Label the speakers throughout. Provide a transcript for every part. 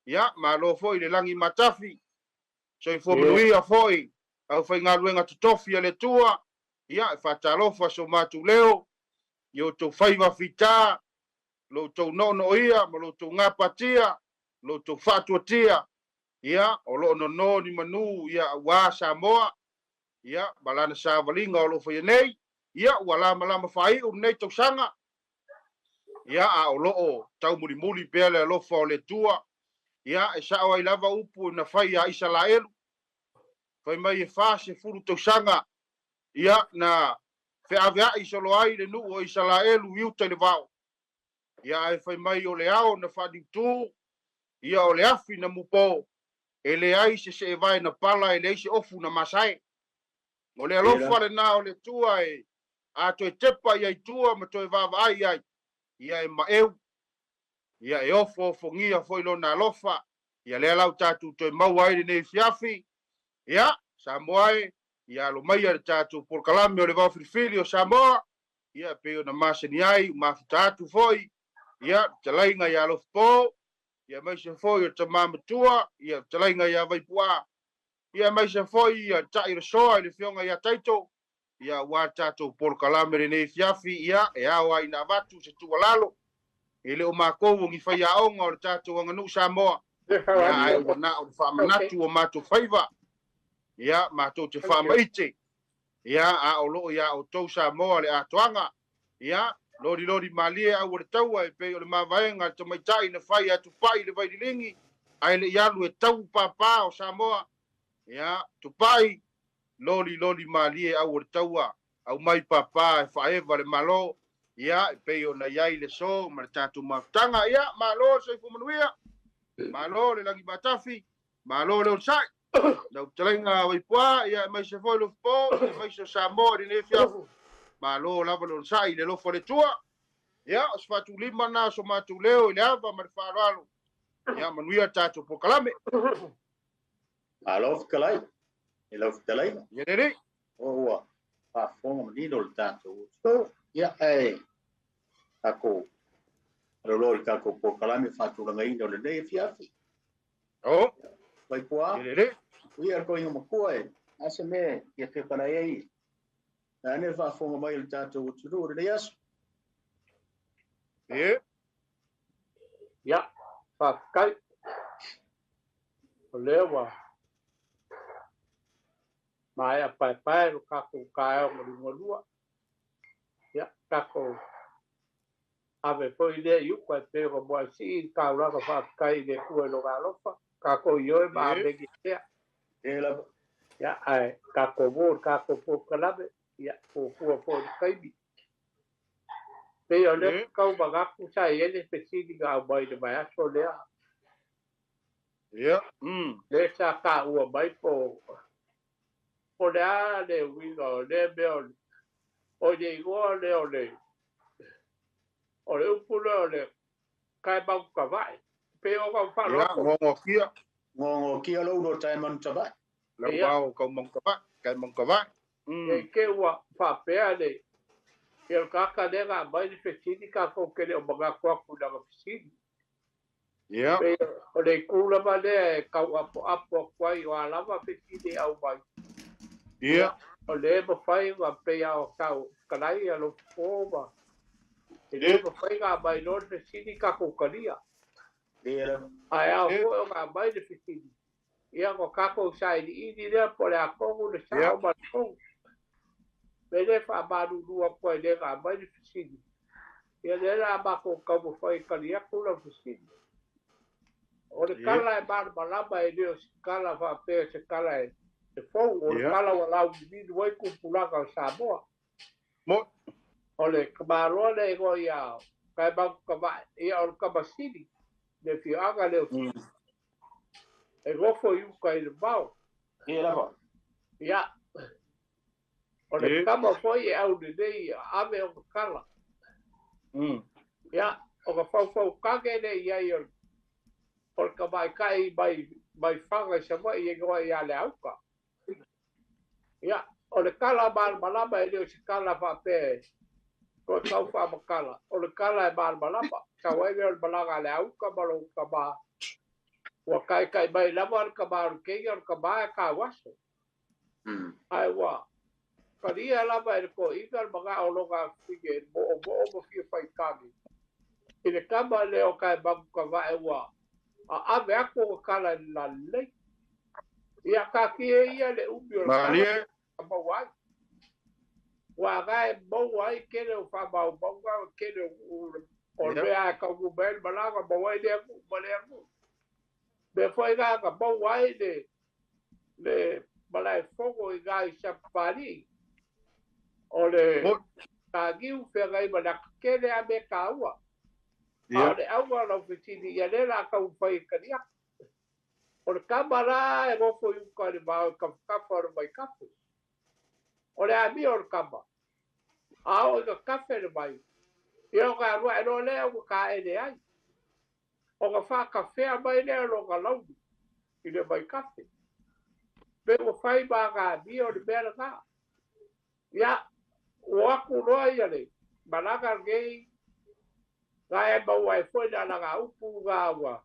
Speaker 1: Ia, malo foi le lagi matafi, soifua manuia foi aufaigaluega totofi a le Atua. Ia, e faatalofa so matou leo i outou faiva fita, lo outou noonooia ma lo outou gapatia, lo outou faatuatia, ia, o lo o nono ni manu, ia, aua Samoa, ia, ma lana savaliga o lo o faia nei, ia, ua lamalama faaiu lenei tausaga, ia, a o lo o taumulimuli pea le alofa o le Atua, ia, e sao ai lava upu na fai ia Isalaelu, fai mai e 40 tausaga, ia, na feaveai solo ai le nuu o Isalaelu i uta i le vao, ia, ae fai mai o le ao na faaliutu, ia, o le afi na mupo, e leai se seevae na pala, e leai se ofu na masae. O le alofa lena o le Atua e a toe tepa i ai tua ma toe vaavaai i ai, ia e maeu, ia e ofoofogia foi lona alofa, ia lea lau tatou toe maua ai lenei fiafi, ia Samoa e, ia alo maia le tatou polokalame o le Vaofilifili o Samoa, ia pei ona masani ai, mafuta atu foi, ia talaiga ia Alofapo, ia maise foi o tama matua, ia talaiga ia Vaipua, ia maise foi ia tai le soa i le fioga ia Taito, ia ua tatou polokalame lenei fiafi, ia e ao ai na avatu se tuualalo, e le o makou o ni faiaoga o le tatou aganuu Samoa, ia ae ua na o le faamanatu o matou faiva, ia matou te faamaite, ia a o loo ia outou Samoa le atoaga, ia loli loli malie au o le taua e pei o le mavaega le tamaitai na fai atu pai le vaililingi, ae le i alu e tau pāpā o Samoa, ia tupai loli loli malie au o le taua au mai pāpā e faaeva le malo, ia e pei ona i ai le so ma le tatou mafutaga, ia malo le soifua manuia, malo le lagi matafi, malo le onosai, lau talaiga Vaipua, ia e maise foi Lofopo, e maise o Samoa i lenei fiafu, malo lava le onosai i le alofa o le Atua, ia o se faatulima na so matou leo i le ava ma le faaaloalo, ia manuia le tatou polokalame.
Speaker 2: Malo fetalai, e lau fetalaiga.
Speaker 1: Ia lelei.
Speaker 2: O ua faafofoga manino le tatou atunuu. Ia ae tatou aloloa i le tatou polokalame faatulagaina o lenei afiafi.
Speaker 1: O.
Speaker 2: Vaipua.
Speaker 1: Ia lelei.
Speaker 2: Ia le toeaina matua e a se mea ia fetalai ai. Na ane faafofoga mai le tatou atunuu o lenei aso.
Speaker 1: Ia.
Speaker 3: Ia, faafetai. O lea ua maea paepae lo tatou taeao liugalua. Ia, tatou ave foi lea i uta e pei ona muaisii i le taulaga faafetai i le Atua i lona alofa. Tatou ioe ma ameni pea. Ia, ae tatou mo le tatou polokalame, ia, fuafua foi i le taimi. Pei o lea tau manatu sa i ai le fesili na aumai i le vaiaso lea.
Speaker 1: Ia.
Speaker 3: Le sa taua mai po le a le uiga o lea mea o le igoa lea o le upu lea o le kaemautavae. Pei o kau
Speaker 1: Ia,
Speaker 3: faaloko.
Speaker 1: ngongokia.
Speaker 2: Ngongokia lou no taemautavae.
Speaker 1: Lau vao kaumautavae, kaemautavae.
Speaker 3: E ke ua faapea le ia o le tagata lea na aumai le fesili tatou te le o manatu atu i lana fesili.
Speaker 1: Ia.
Speaker 3: Pei o le itu lava lea e tau apoapo atu ai o a lava fesili e aumai.
Speaker 1: Ia.
Speaker 3: O lea e mafai ona pei lava o tau fetalai Alofapo ma e le mafai ona aumai loa le fesili tatou talia. Ae ao foi ona aumai le fesili, ia ona tatou sailiili lea po o le a tonu le sao ma le tonu. Me le faamalulu atu ai le na aumai le fesili. Ia lea la matou taumafai e tali atu lau fesili. O le tala e malamalama e le o se tala faapea se tala e fou, o le tala ua lauliliu ai tupulaga o Samoa. O le tamaloa le igoa ia Kaemautavae, ia o le tamasili, le afioaga lea o Sili. E nofo i uta i le vao.
Speaker 2: Ia lava.
Speaker 3: Ia, o le tama foi e aulelei ave o tala. Ia, o ka faufautage le i ai o le tamaitai mai Faga i Savaii e igoa ia le auka. Ia, o le tala malamalama e le o se tala faapea toe tau faamatala. O le tala e malamalama. Sau ai lea o le malaga a le auka ma lou tama. Ua kai mai lava le kama o le keiki o le kama e kauaso. Ae ua kalia lava e le toeaina le manao o lona afafine moomoo ma fia faitagi i le tama lea o Taemagukavae ua aave atu ona tala i le lalelei. Ia taatia ia le umi o le tala na maua ai. Ua agae maua ai tele o faamaumauga o tele o o le mea e taunuu mai ai le malaga, maua ai lea nuu ma lea nuu. Mea foi na na maua ai le le malaefono i ina i Sapapalii o le Taniu feagai ma le atatele a mea taua. A o le auga o lau fesili, ia lea o le a taumafai e tali atu. O le tama la e nofo i uta i le vao i tafatafa o le vaitafe. O le amio o le tama, a oo ina tafe le vai, ia ona alu ae loa lea ua taele ai. Ona faatafea mai lea o lona lauli i le vaitafe. Pe ua fai ma ana amio le mea lena. Ia, ua atu loa ia le malaga lenei, na e maua ai foi le alagaupu na ua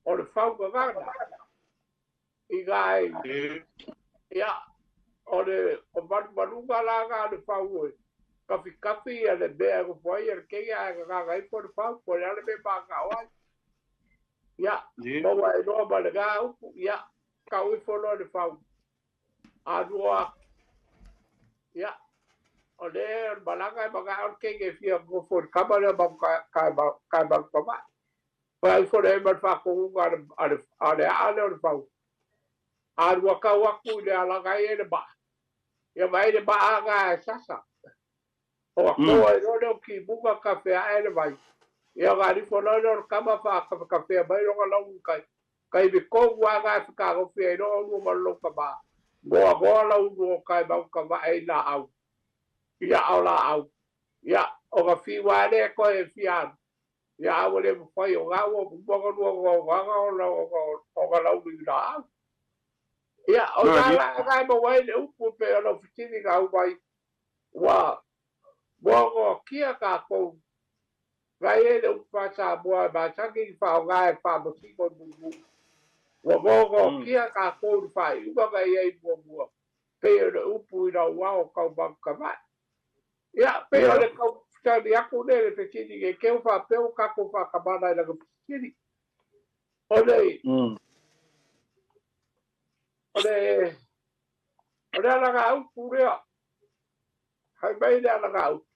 Speaker 3: o le faugagana i ina ia, o le o malumaluga la na o le fau e kafikafi ia le mea e nofo ai le keiki ae gagaga ifo le fau po o le a le mea e manao ai. Ia, maua ai loa ma lena upu, ia, tau ifo loa le fau alua atu. Ia, o le o le malaga e manao le keiki e fia nofo i le kama lea ma Taemautavae. Fai ifo le ma le faatonuga a le aa lea o le fau. Alua tau atu i le alaga ai e le maa. Ia vaai le maa na e sasa. O a toa i loa lea o kimuga kafe ae le vai. Ia ona alifo loa lea o le kama faakafekafea mai lona lau kai. Kai me kou a na e whakarofi ai loa ulua ma lou kama. Goa goa lau ulua o Taemautavae i laau. Ia ao laau. Ia, o ka fiwa lea koe e fia anu. Ia aua le mawhai o ngā ua pupanga lua o ngā o ngā lau i laau. Ia, o ngā la ngā e maua ai le upu pe o lau fitini ngā umai ua moagoa kia kākou ngai e le upu fā-Samoa e masani i whaonga e whaamasino i mumu. Ua moagoa kia kākou i whaiuga ngai ai muamua pe o le upu i lau wao kau mangukavae. Ia, pe o le kau tali aku le le fesili ke keu whapeo kākou whakamana i langa fesili. O le o le o le alaga upu lea hai mai le alaga upu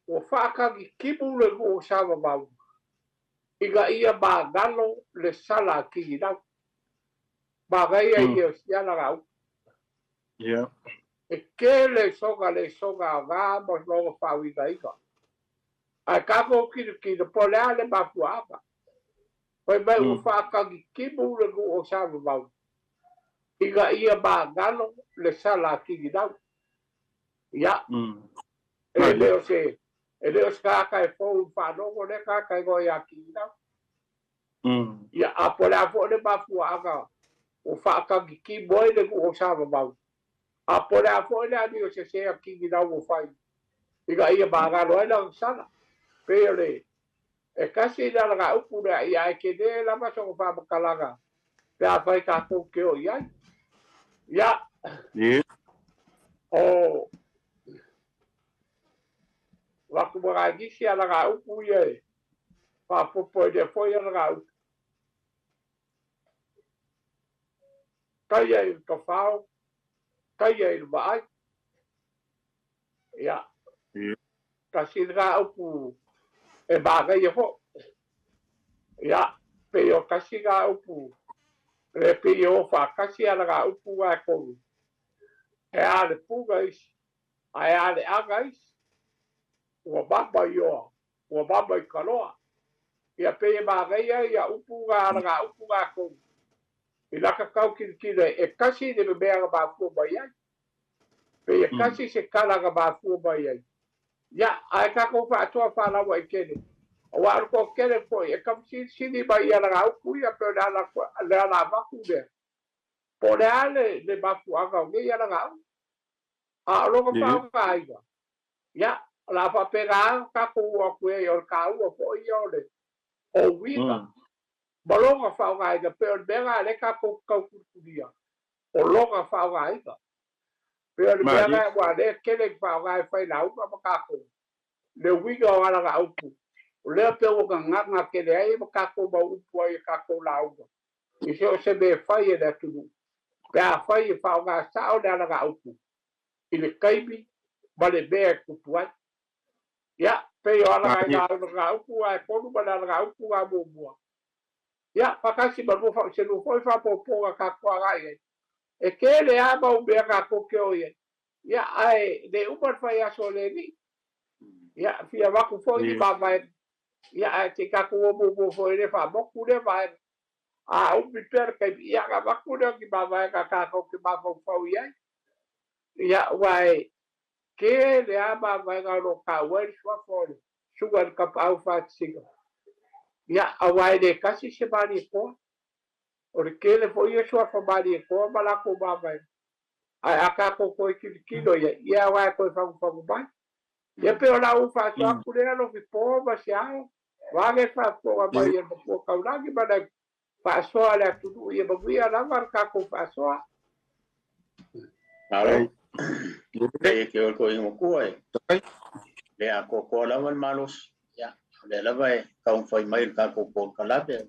Speaker 3: ua whaakagi kimu le nuu o Savamau ina ia magalo le sala a Kigilau. Magaia ia o si alaga upu. E ke le soga o ngā mo logo whauiga iga. Ai kākou kina po le ale mafuaaga. Fai mai ua whaakagi kimu le nuu o Savamau ina ia magalo le sala a Kigilau. Ia, e le o se e le o se kāka e fou whānongo le kāka e ngoi a Kigilau. Ia, a po le a fo le mafuaaga o whaakagi kimu ai le nuu o Savamau. A po le a fo le ani o se se a Kigilau o whai. Ina ia magalo ai la sala. Pe o le e kasi le alaga upu lea ia e ke le lava soka whamakalaga. Pe a whai kākou ke o iai. Ia, o waku mga alaga upu ia e whapopo i le foi alaga upu. Kaia i ka whao, kaia i le maai. Ia, kasi nga upu e magaia fo. Ia, pe o kasi nga upu, le pe o whakasi alaga upu ngā kolu. E a le puga isi, a e a le aga isi, ua mama i oa, ua mama i kaloa. Ia pe e magaia ia upu ngā alaga upu ngā kolu. I laka kau kina e kasi le mea nga mafua mai ai. Pe e kasi se kala nga mafua mai ai. Ia, ai kākou whaatoa whalawa i kene. O wa ko kene foi, e kam sini mai ia alaga upu ia pe o le ala, le ala vaku lea. Po le ale le mafuaga o ngei alaga upu. A o loka whaonga aiga. Ia, la whapega kākou aku e o le kāua po ia o le o wiga. Ma loga faaaogaina pei o le mea lena a lea tatou te taukulikulia o loga faaaogaina pei o le mea lena ua lea tele ina faaaoga e failauga ma tatou le uiga o alagaupu o lea pei ua gagaga tele ai ma tatou mau upu ai e tatou lauga i so o se mea e fai e le atunuu pe afai e faaaoga sao le alagaupu i le taimi ma le mea e tupu ai. Ia, pei o alagaupu ae tolu ma le alagaupu ga muamua. Ia, faatasi ma lua faauselua foi faapopoga tatou agai ai. E tele lava mau mea tatou te o i ai. Ia, ae le uma le fai aso o le alii. Ia, fia avatu foi ni mavaega. Ia, ae se i tatou o muamua foi i le faamotu lea vaega. A umi pea le taimi, ia ona avatu lea o ni mavaega tatou te mafaufau i ai. Ia, aua e tele lava mavaega o lo o taua ai le suafa o le Susuga i le Tapaau Faatasiga. Ia, aua e le tasi se Malietoa. O le tele foi ia suafa Malietoa ma latou mavaega. Ae a tatou toe tilotilo i ai, ia aua e toe fagufagu mai. Ia pei o lau faasoa atu lea Lofipo ma Seao, vaeane le faafofoga mai a le Matua Taulagi ma le faasoa a le atunuu ia manuia lava le tatou faasoa.
Speaker 2: Malo. E ke o ko ingo kua e. Le a kokoa lava le malosi. Ia, o lea lava e taumafai mai le tatou polokalame.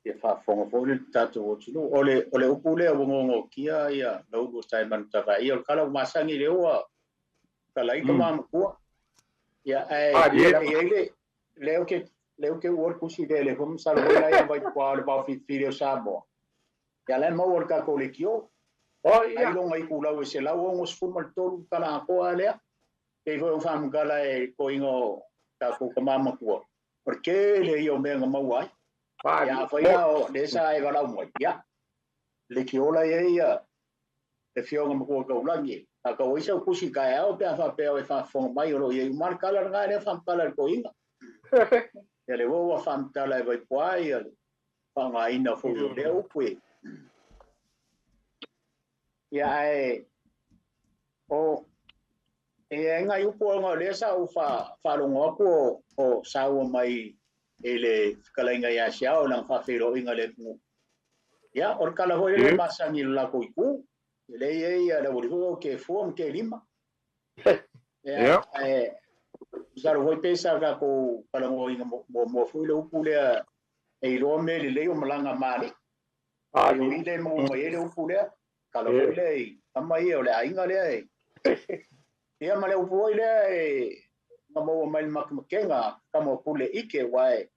Speaker 2: Ia faafofoga foi le tatou atunuu. O le upu lea ua gogotia ia laulu o taemanu tavaia. O le kala ua masani le ua kalai ka mamakua. Ia, ae i ai le lea ke ua le kusi le le fo masalo foi la ia vai pua o le vaofilifili o Samoa. Ia la e maua le tatou leitio.
Speaker 3: Ia.
Speaker 2: Ai longa i kulau e 163 tala atoa lea. Pei foi o faamatala e koiga o tatou kamamatua. O le tele ia o mea na maua ai. Ia afai la o lea sa e valaau mai. Ia, leitio la ia ia le fioga matua taulagi. A kau ai sau kusi kaeao pe a faapea o e faafofoga mai o lo o iai uma le kala lena lea faamatala i le toeaina. Ia le ua ua faamatala e Vaipua ia le faaaogaina foi o lea upu e. Ia ae o e ai nai upu ona o lea sa ou faalogo atu o saua mai e le fetalaiga ia Siao lana faafeiloaiga i le atunuu. Ia o le kala foi lea masani i le latou itu. E le i ai ia le aualii foi o ke fua ma ke lima. Ia ae masalo foi pe sa tatou talanoaina muamua foi le upu lea e iloa mea lelei o malaga mali. E ui le maua mai ai le upu lea, kala foi lea i tama ia o le aiga lea e. Ia ma le upu foi lea e na maua mai le makemakega kama o pule ike wa e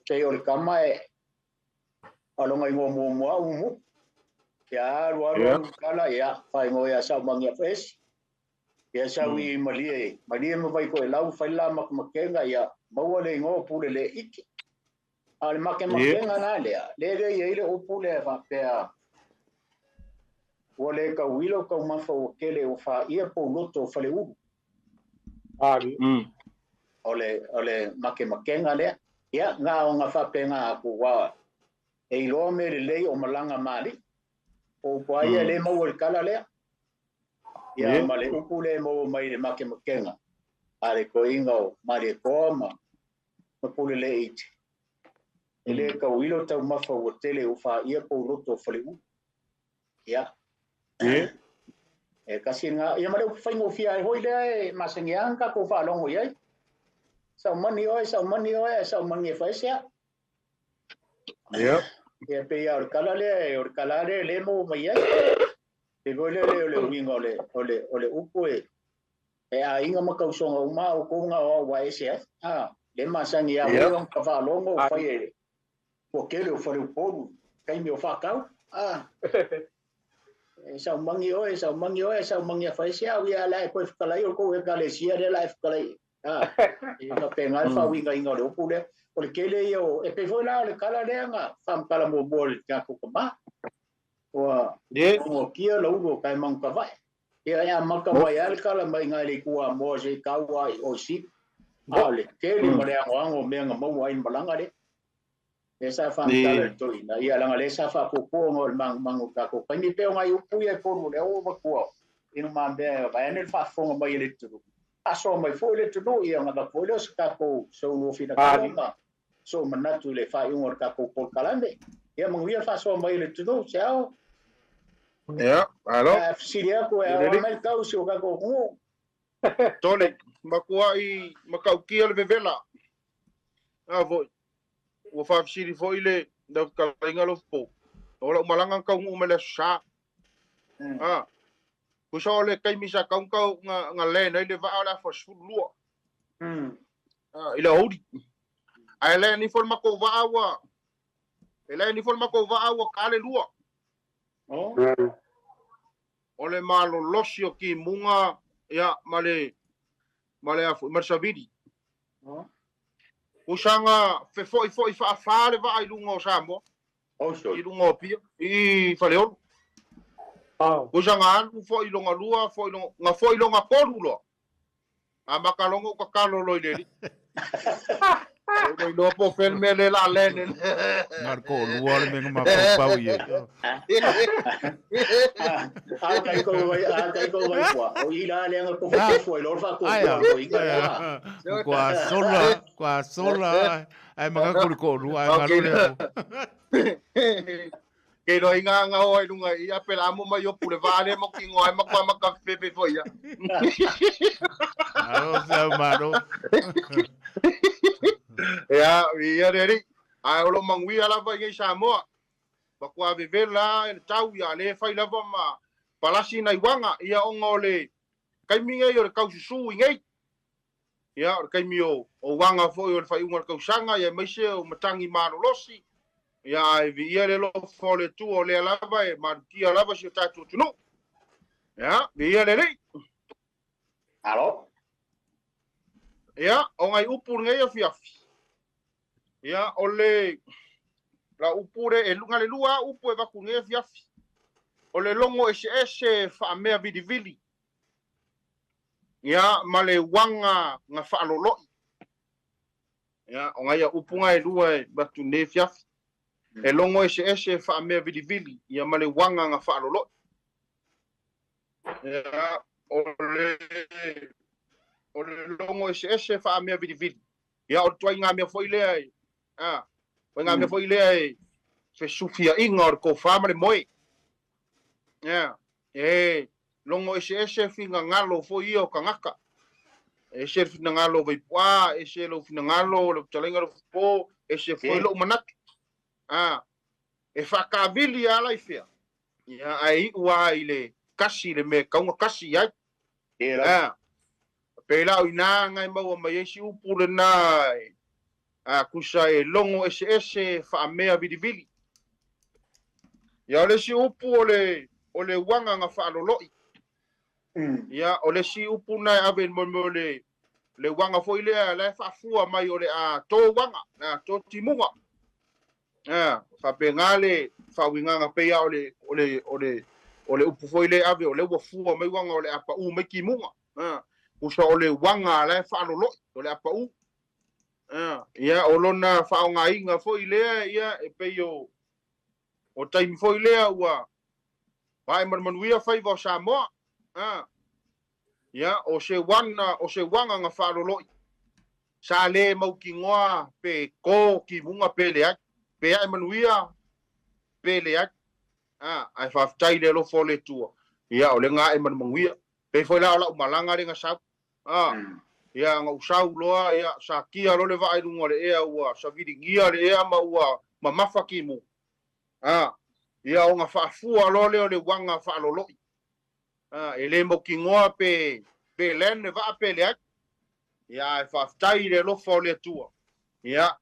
Speaker 2: pei o le kama e alonga ingoa muamua umu. Ia alu alu alu kala ia whaingo ia sau mangia whaesi. Ia sau i malie, malie ma vai koe lau whai la makemakenga ia maua le ingoa pule le ike. A le makemakenga nā lea, le le ia ile upu lea whapea ua le kauilo kau mafa ua kele o wha ia pou loto o whale uru. O le makemakenga lea. Ia, ngā o ngā whapenga aku wā. E iloa me le lei o malanga mali. O upua ia le maua le kala lea. Ia ma le upu le maua mai le makemakenga. A le koinga o mali e koa ma pule le iti. E le kauilo tau mafa ua tele o wha ia pou loto o whale uru. Ia. E kasi ngā, ia ma le upu whaingofia e hoi lea e masangi ka ko whaalongo iai. Sau mani oe, sau mani oe, sau mani e whaesea.
Speaker 1: Ia.
Speaker 2: Ia pe ia o le kala lea, o le kala lea le mo mai ai. Pe voi lea o le uiga o le upu e aiga ma kausonga uma o konga o wa ese ai. Ah, le masangi ia o ka whaalongo o whai e ua kele o whare upolu, kaimi o whakau. Ah. E sau mangi oe, sau mangi oe, sau mangi a whaesea, ia la e koe whakalai o kou e kalesia lea la e whakalai. Ah, e whapenga e whawinga inga o le upu lea. O le kele ia o, e pe foi la o le kala lea nga whamkala mua le tatou kama. Ua o kia la uru o kai mangu ka vai. Ia e a maka mai a le kala mai ngai le kua moa se kaua i o si. A o le kele ma le ango ango mea nga maua ai malanga le. Le sa whamkala le toi na. Ia langa le sa whapopo ngo le mangu mangu kako. Kai mi peo ngai upu ia e konu le o makua. Inu maa mea vai ane le whafonga mai le turu. Aso mai foi le tunu ia nga foi le se tatou so fina kalama so manatu le faaiuga o le tatou polokalame. Ia manuia le faasoa mai le tunu se ao.
Speaker 1: Ia, alo.
Speaker 2: Fesili atu e aoa mai le tausi o tatou atunuu.
Speaker 1: Tole, makuai makaukia le vevela. A foi. Ua faafesili foi le fetalaiga Lofopo. O lau malaga taunuu mai le aso Sa. A. Pusa o le taimi sa tau nga le nei le vaa o le afa 12. A, i le aoauli. Ae le ni fo le matou vaa ua e le ni fo le matou vaa ua ka le lua. O le malolosi o kimuga ia ma le afu ma le savili. Usaga fefo'ifo'i fa'afā le vaa i luga o Samoa. I luga o Apia i Faleolo. Usaga alu fo'i loga lua fo'i loga ga fo'i loga tolu loa. A makalogo tatalo loa i le alii. O iloa po o fea le mea lea la lene.
Speaker 4: Na le to'alua le mea na mafaufau i ai.
Speaker 2: A kai ko vai a kai ko vai kua. O i la le nga ko fo i lor fa ko ko i ka.
Speaker 4: Kua sola, kua sola. Ai maka kuri to'alua ai malo le.
Speaker 1: Ke roi ngā ngā hoa i lunga i a pela amo mai o pule vā le mo kingo ai makua maka pepe fo ia.
Speaker 4: Alo se au malo.
Speaker 1: Ia, ia le ri. Ai o lo manguia lava i ngai Samoa. Makua vevela e le tau ia le fai lava ma palasi na iwanga ia onga o le kaimi ngai o le kaususu i ngai. Ia o le kaimi o wanga foi o le whaiunga o le kausanga ia maise o matangi malolosi. Ia ai vi ia le lofo le tu o le lava e malutia lava si o tātou tunu. Ia, vi ia le lei.
Speaker 2: Alo.
Speaker 1: Ia, o ngai upu ngai o fiafi. Ia, o le la upu re e lunga le lua upu e vaku ngai fiafi. O le longo ese ese whaamea vilivili. Ia, ma le wanga nga whaaloloi. Ia, o ngai upu ngai lua e batu nei fiafi. E longo ese ese whaamea vilivili. Ia, ma le wanga nga whaaloloi. Ia, o le longo ese ese whaamea vilivili. Ia, o tuai ngā mea foi lea e. A, o ngā mea foi lea e fesufia inga o le kōwha ma le moe. Ia, e longo ese ese whinga ngalo foi ia o kangaka. Ese whinga ngalo vaipua, ese lo whinga ngalo, lo talenga lo fupo, ese foi lo manatu. A, e whakawili ala i whia. Ia, ai ua i le kasi le me kaunga kasi ai. A, pela o ina ngai maua mai esi upu le nā a kusa e longo ese ese whaamea vilivili. Ia o le si upu o le wanga nga whaaloloi. Ia o le si upu nai ave mo mo le wanga foi lea le whaafua mai o le a tō wanga, a tō timunga. A whapengā le whawinganga peia o le upu foi le ave o le ua fua mai wanga o le apa u mai kimunga. A kusa o le wanga le whaaloloi o le apa u. Ia o lona whaongainga foi lea ia e pei o taimi foi lea ua Pai manumanuia whaiva o Samoa. Ia o se wanga nga whaaloloi. Sa le mau ki ngoa pe ko ki munga pe le ai. Pe ai manuia pe le ai. Ai whawhtai le lofo le tua. Ia o le ngā e manumanuia. Pe foi la o la umalanga le nga sau. Ia nga usau loa ia sa kia lo le vaai lunga le ea ua sa viringia le ea ma ua mamafa ki mu. Ia o nga whaafua lo le o le wanga whaaloloi. E le mo ki ngoa pe len le vaa pe le ai. Ia e whaaftai le lofa o le atua. Ia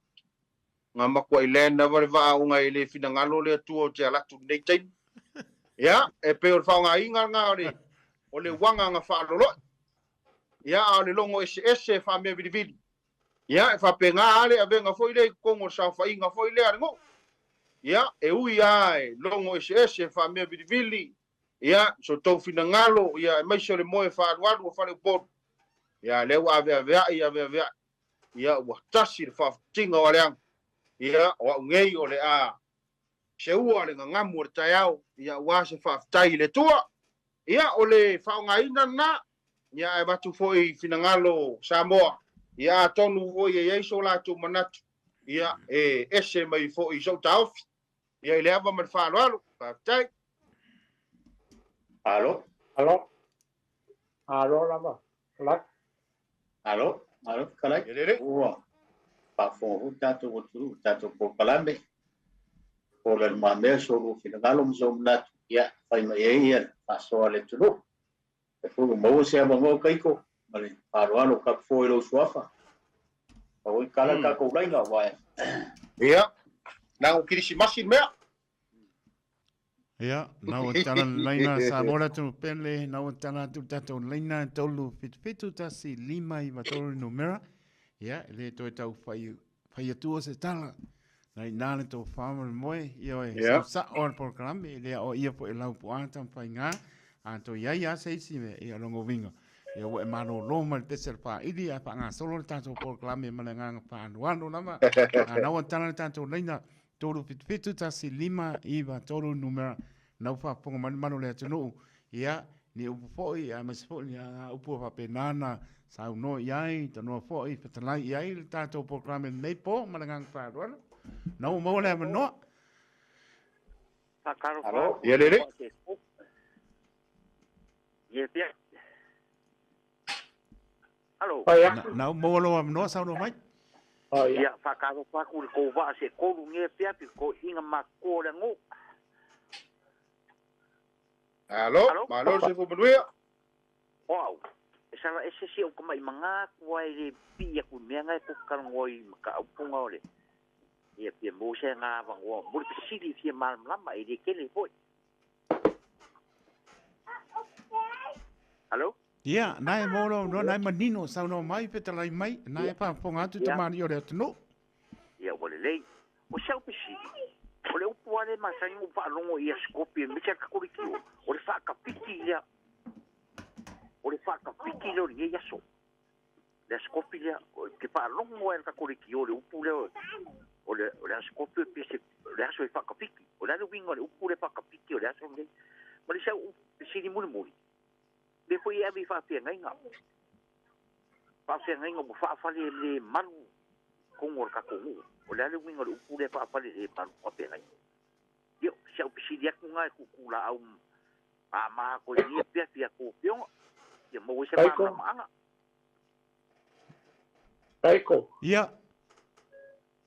Speaker 1: ngā makua i len na wale vaa o ngā e le whinangalo le atua o te alatu nei taimi. Ia e pe o le whaonga inga ngā o le wanga ngā whaaloloi. Ia a o le longo ese ese whaamea vilivili. Ia e whape ngā ale a venga foi le kongo sa whainga foi le are ngo. Ia e ui a e longo ese ese whaamea vilivili. Ia so tau whinangalo ia e maise le moe whaalualu o whale uporu. Ia leo ave avea i ave avea. Ia ua tasi le whaaftinga o aleanga. Ia o au ngei o le a se ua le ngangamu o le taiao. Ia ua se whaaftai le tua. Ia o le whaongaina na Ia ae avatu foi finagalo o Samoa, ia atonu foi e i ai so latou manatu, ia e ese mai foi i sou taofi. Ia i le ava ma le faaaloalo. Faafetai.
Speaker 2: Alo.
Speaker 3: Alo. Alo lava. Lak.
Speaker 2: Alo, alo, kalai.
Speaker 1: Ia lele.
Speaker 2: Ua faafofoga foi le tatou atunuu, le tatou polokalame. Po o le lumamea so lua finagalo ma sou manatu, ia fai mai ai ia le faasoa a le atunuu. E foi ua maua se avanoa Kaiko ma le faaaloalo kap fo i lou suafa. Aua i kala le tatou laina aua e
Speaker 1: Ia, na o Kirisimasi le mea.
Speaker 4: Ia, na ua tala le laina Samoa le atunuu pele, na ua tala atu le tatou laina 3 7 7 1 5 9 3 le numera. Ia, e le toe tau fai, fai atua se tala. Na i nā le tofā ma le moe, ia oe,
Speaker 1: Ia.
Speaker 4: sao le polokalame, e le o ia po e lau po a tamawhai ngā, a toi ai a se isi mea, ia longo winga. Ia ua e malōlō mai le pese o le fāili ae faagasolo le tatou polokalame ma le agaga faaaloalo lava. A na ua tala le tatou laina 3 7 7 1 5 9 3 numera na ua faafofoga mai le malu o le atunuu. Ia, ni upu foi, aemaise foi ni upu ua faapena na saunoa i ai, tanoa foi, fetalai i ai le tatou polokalame lenei po ma le agaga faaaloalo. Na ua maua le avanoa.
Speaker 2: Alo.
Speaker 1: Ia lele.
Speaker 5: Ia pia. Alo.
Speaker 3: Pai
Speaker 4: Na,
Speaker 3: aku.
Speaker 4: na ua maua lou avanoa saunoa mai.
Speaker 3: Oh, ia.
Speaker 5: Ia whakaro aku le kou waa se kolu nge pia pi ko inga ma ko le ngu.
Speaker 1: Alo,
Speaker 5: Alo.
Speaker 1: malo le soifua manuia.
Speaker 5: O au. E sala e se si o kama i manga kua e le pi aku mea ngai ko kalangoi ma ka aupunga ole. Ia pia mo se ngā vangoa. Mo le pesili fia malamlama e le kele foi. Alo?
Speaker 4: Ia, na e maua lou avanoa, na e manino saunoa mai, fetalai mai, na e faafofoga atu tamalii o le atunuu.
Speaker 5: Ia ua lelei. O sau pesili. O le upu ale masani o whaalongo i a Skopje me te kakorikio. O le whaakapiki ia. O le whaakapiki lea o le aso. Le Skopje lea. O te whaalongo e le kakorikio le upu lea. O le Skopje pe se le aso e whaakapiki. O le ale winga o le upu le whaakapiki o le aso nei. Ma le sau pesili muli muli. Le foi e ave i whaawhiangainga. Whaawhiangainga mo whaawhale le maru kongo o le kakongu. O le ale winga o le upu le whaawhale le maru whaawhiangainga. Ia, si au pesili aku ngai kuku la au a maha ko ni pia pia ko pionga. Ia mo se
Speaker 3: Kaiko.
Speaker 5: ma maanga.
Speaker 3: Kaiko.
Speaker 4: Ia,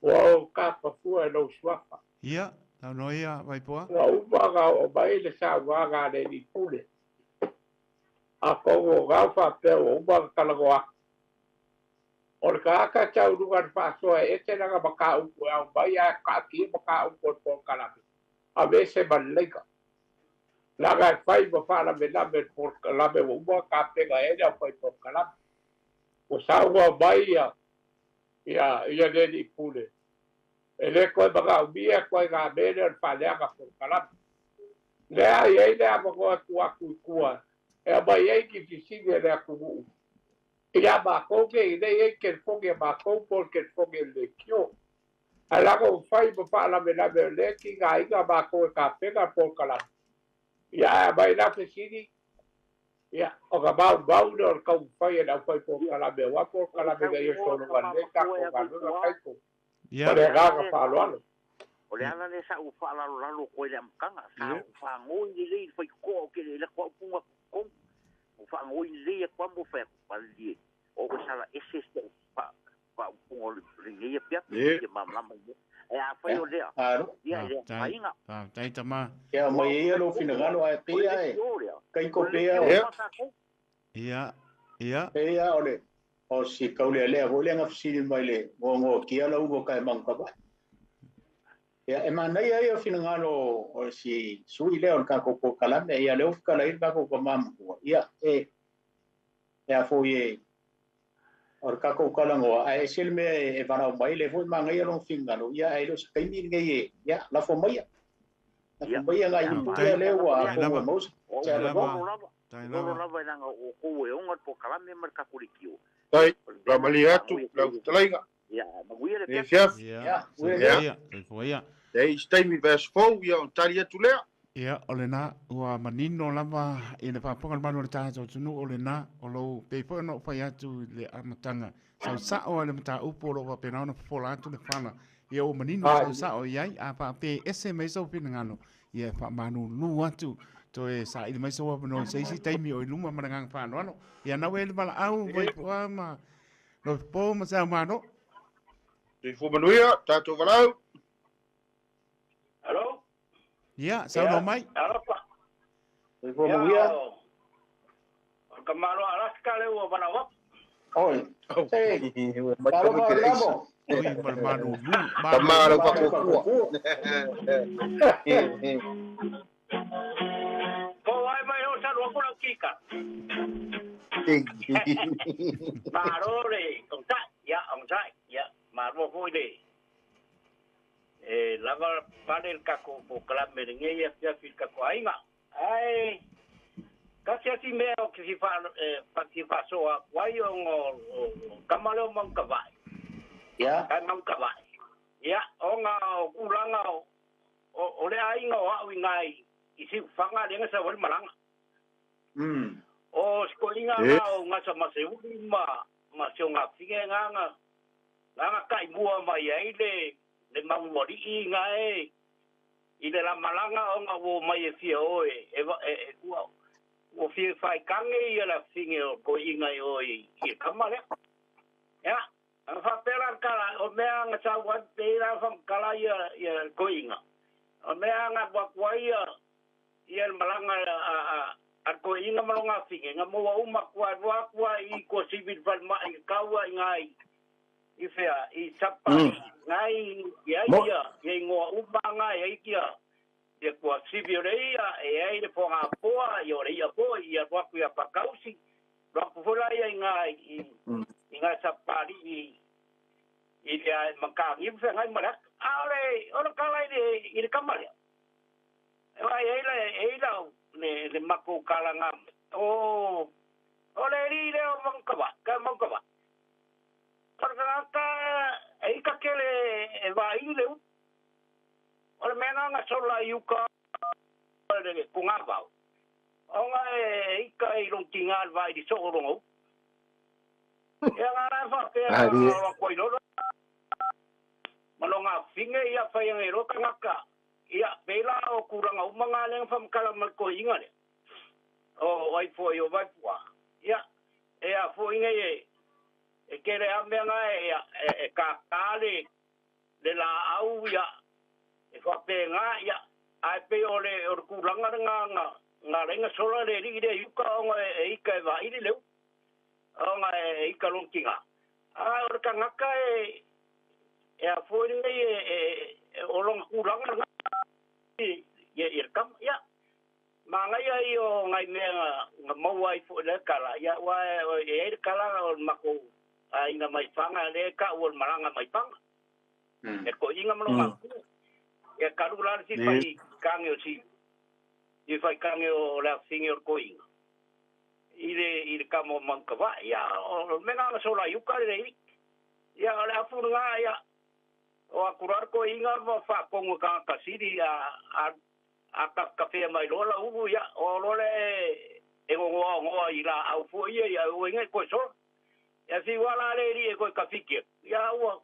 Speaker 3: Ua o ka pafua e lou suafa.
Speaker 4: ia, saunoa ia, Vaipoa.
Speaker 3: Ua uma ga o mai le sauaga a le ni pule. A kongo gau whapea ua uma ga kalagoa. O le ka aka tau lunga le whaasoa e ete langa maka upu e au mai a ka ki maka upu o le polokalame. A me se maleika. Langa e whai ma whalame lame le polokalame ua uma ka penga e le au whai polokalame. O saua mai ia ia ia le ni pule. E le koe maka umia koe ngā mele o le whaleanga polokalame. Lea i ei lea magoa tu aku i kua. E mai ei ki fisini e le aku nguu. Ia mākou ke i nei ei ke fonge mākou po ke fonge le kio. A langa o whai ma whaalame lame o le ki ngā inga mākou e ka penga polokalame. Ia a mai la fisini. Ia o ka mau mau le o le kau whai e lau whai polokalame. Wa polokalame ngai o solo ngā le kako ngā lunga kaiko.
Speaker 4: Ia,
Speaker 3: O le agaga faaaloalo.
Speaker 5: O le ala le sa u whaalalo lalo ko le amkanga. Sa u whaangoi le le whai ko o ke le le kwa upunga kong. O whaangoi le le kwa mo whai pali. O ko sala ese se pa pa upunga le le ia pia.
Speaker 1: Ia.
Speaker 5: Ia mamlama. E a whai o lea.
Speaker 2: Alo.
Speaker 5: Ia le
Speaker 4: Faafetai.
Speaker 5: whainga.
Speaker 4: Faafetai tama.
Speaker 2: Ia mai ia lou finagalo ae
Speaker 5: O le
Speaker 2: pea e.
Speaker 5: kio lea.
Speaker 2: Kaiko
Speaker 5: O le
Speaker 2: pea
Speaker 5: kio
Speaker 2: o.
Speaker 1: Ia.
Speaker 5: ma tākou.
Speaker 4: Ia, ia,
Speaker 2: Pea o le o si kaulea foi le gafesili mai le gogokia lau ua kae magukavae. Ia e manaia ia o finagalo o si sui lea o le takou polokalame ia lea ua fetalai le takou tamā matua. Ia e e a foi e o le takou talanoa ae ese le mea e valaau mai le foi magaia lona finagalo ia ae le o se taimi lenei e ia lafo maia. Lafo maia nai upu lea lea ua
Speaker 4: Faafetai lava.
Speaker 2: atonu e maua se
Speaker 5: O
Speaker 2: se
Speaker 5: u
Speaker 2: avanoa.
Speaker 5: lolo lava.
Speaker 4: tai
Speaker 5: Lolo
Speaker 4: lava.
Speaker 5: lava e langa o kou e onga le polokalame ma le kakolikio.
Speaker 1: Tai,
Speaker 5: O le
Speaker 1: la
Speaker 5: mea
Speaker 1: malie atu,
Speaker 5: whaangoi e
Speaker 1: lau
Speaker 5: kou.
Speaker 1: fetalaiga.
Speaker 5: Ia, maguia le
Speaker 1: Le
Speaker 5: pia.
Speaker 1: fiafi.
Speaker 4: Ia,
Speaker 2: Ia, ua
Speaker 4: soifua ia, soifua ia.
Speaker 1: Ia, isi taimi vaiaso fou, ia ona tali atu lea.
Speaker 4: Ia, o lena, ua manino lava i le faafofoga a le malu o le tatou atunuu, o lena, o lou, pei foi ona ou fai atu i le amataga, sau sao lava i le mataupu o lo o faapena ona fofola atu le fala, ia ua manino sau sao i ai, a faapea e ese mai sou finagalo, ia e faamalulu atu, toe saili mai sou avanoa i se isi taimi o i luma ma le agaga faaaloalo. Ia na ue le valaau, Vaipoa ma Lofipo ma Seaumalo.
Speaker 1: Soifua manuia, tatou valaau.
Speaker 3: Hello?
Speaker 4: Ia, saunoa mai.
Speaker 3: Alofa.
Speaker 2: Soifua manuia.
Speaker 3: O ka malo Alaska le ua valaau atu.
Speaker 2: Oi. Hey. Talofa lamo.
Speaker 4: Oi, ma le malulu.
Speaker 1: Tama lau fakuakua.
Speaker 3: Po ai mai o sa lua kula kika. Malo le, ong sai, ya, ong sai, ya, malo foi le. E lava pale le takou polokalame lenei afiafi i le tatou aiga. Ae tasi asi mea ou te fia faasoa atu ai ona o tama lea o Manutavae.
Speaker 2: Ia.
Speaker 3: Kai Manutavae. Ia, ona o tulaga o le aiga o au i ina i Siufaga lea na sau ai le malaga. O si toeaina na o Gasa Maseuli ma si ona afine na na na taimua mai ai le le manualii ina e i le lamalaga ona ua omai e fia o e e ua ua fia faikage ia le afine o toeaina i o i le tama lea. Ia, ana faapea la le tala, o mea na sau ai pei la faamatala ia ia toeaina, o mea na alu atu ai ia ia le malaga a a le toeaina ma lona afine, na maua uma atu lava, alu atu lava i Tuasivi i le falemai, tau lava i ina i i fea, i Sapa, nai i ai ia, ia ingoa uma nga e ai ia, ia Tuasivi o le ia, e ai le Fogapoa, ia o le ia foi, ia alu atu ia Pakausi, alu atu foi la ia i nga i, i nga Sapalii i le Mataniu feagai ma le ata. A o le, o le tala i le, i le tama lea, e vaai ai la, e ai la le, le matou tala na, o, o le alii lea o Manukava, ka Manukava. O le tagata e ika tele e vaai le upu. O le mea lena na sola i uka o le togavao, ona e ika i lona tiga le vaili soo o lona upu. Ia nga la e faapea o atu ai loa ma lona afine ia fai ane loa tagata. Ia pei la o tulaga uma na lea na faamatala mai le toeaina lea o ai foi o Vaipua. Ia e a foi nei e E tele a mea na e kākā le le laau ia e faapena ia ae pei o le o le tulaga lena na na ala ai ona sola le alii lea i uka ona e ika e vaili le upu ona e ika lona tina. A o le tagata e e a foi lenei e e o lona tulaga lena i i le tama ia. Manaia ia o nai mea na maua ai foi lea tala, ia aua e i ai le tala o le matou aiga mai Paga lea e tau o le malaga mai Paga. E toeaina ma lona avatu. Ia talu la le si fai kage o si si fai kage o le afafine o le toeaina i le i le tama o Manukavae. Ia o le mea na na sola i uka le ia o le afu lena ia o atu la le toeaina ma faatonu e tagata sili a a A kafekafea mai loa la ulu, ia, o loa lea e gogoaogoa i laau foi ia, ia ua inga i koe sola. Ia fiu a la le alii e koe kafiki atu, ia ua,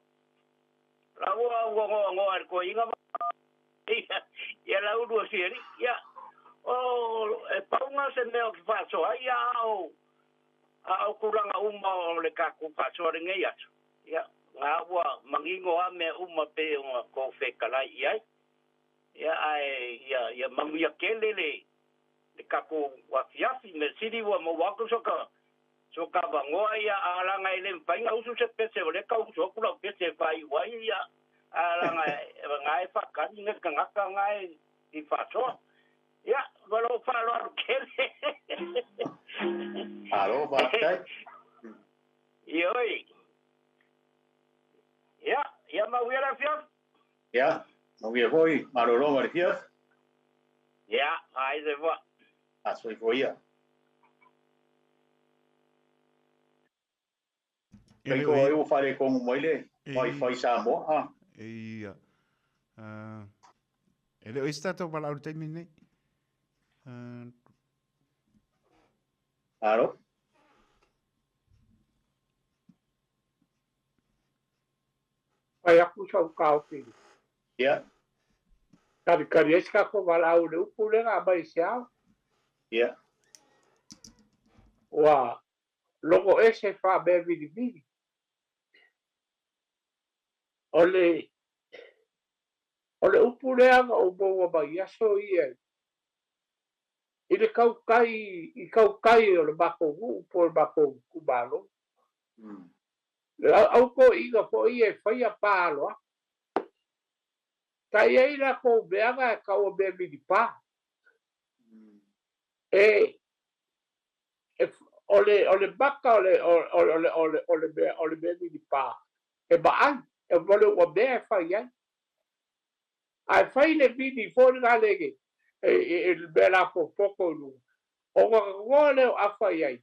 Speaker 3: la ua ua goagoa e le koe inga ma, ia, ia la ulu o si alii. Ia, o, e pau nga se mea o ke faasoa ai, ia a o, a o tulaga uma o le tatou faasoa lenei aso, ia, nga ua manino a mea uma pei ona tou fetalai i ai. Ia ae ia ia manuia tele le le tatou afiafi mea sili ua maua atu soka soka avanoa ia a laga e le mafai na usu se pese o lea tau usu atu lau pese e faaiu ai ia a laga na e faatali le tagata na e i faasoa ia ma lou faaaloalo tele.
Speaker 2: Malo faafetai.
Speaker 3: Ioe. Ia, ia manuia le afiafi.
Speaker 2: Ia, manuia foi, malolo ma le fiafi.
Speaker 3: Ia, ai se fua.
Speaker 2: A soifua ia. Kei ko ai ua faaletonu mai le Wi-Fi Samoa, a.
Speaker 4: Ia. E le o i se tatou valaau i le taimi lenei.
Speaker 2: Alo.
Speaker 3: Fai aku sau kaofi.
Speaker 2: Ia.
Speaker 3: Kalikali ai se tatou valaau i le upu lea na aumai i se ao.
Speaker 2: Ia.
Speaker 3: Ua logo ese faamea vilivili. O le o le upu lea na ou maua mai i aso ia i le tautai i tautai o le matou nuu po o le matou itumalo. Le au toeaiina foi ia e faia pa aloaga. Sa i ai latou mea na e tau o mea milipa. E e o le o le maka o le o le o le o le mea o le mea milipa e maai e o le ua mea e fai ai. Ae fai le mini foi lena le e e le mea lapopopo i luga. Ona noa lea o afa i ai.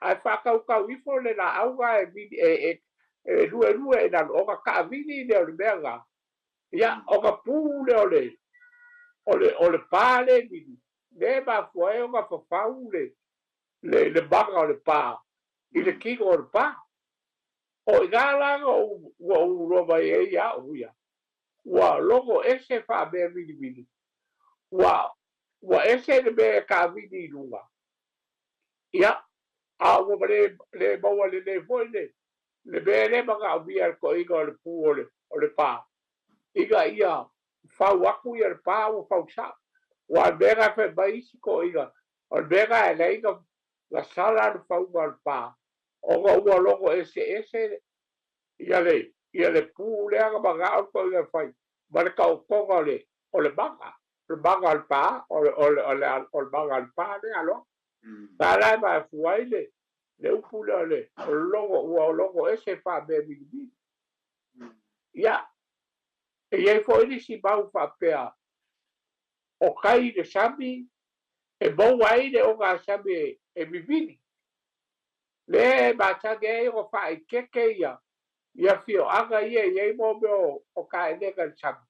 Speaker 3: Ae faatautau ifo le laau na e mini e e e lue lue i lalo ona taavili lea o le mea lena. Ia, ona pu lea o le o le o le pa le mini, lea e mafua ai ona fafau le le le maga o le pa i le kino o le pa. O i ina la na ou ua ou iloa mai ai ia au ia, ua logo ese faamea vilivili, ua ua ese le mea e taavili i luga. Ia, a ua le le maua lelei foi le le mea lea manaomia e le toeaina o le pu o le o le pa, ina ia fau atu ia le pa ua fau sao. Aua o le mea lena e fai mai isi toeaiina, o le mea lena e ala ai ona sala le fauga o le pa, ona ua logo eseese ia le ia le pu lea na manao le toeaina e fai ma le taotoga o le o le maga, o le maga o le pa, o le o le o le o le maga o le pa lea aloa. Sa la e mafua ai le le upu lea o le o le logo ua logo ese faamea vilivili. Ia, e i ai foi nisi mau faapea o tai i le sami e maua ai le ogasami e, e vivili. Lea e masani ai ona faaeteete ia ia afioaga ia e i ai mo mea o, o taelega i le sami.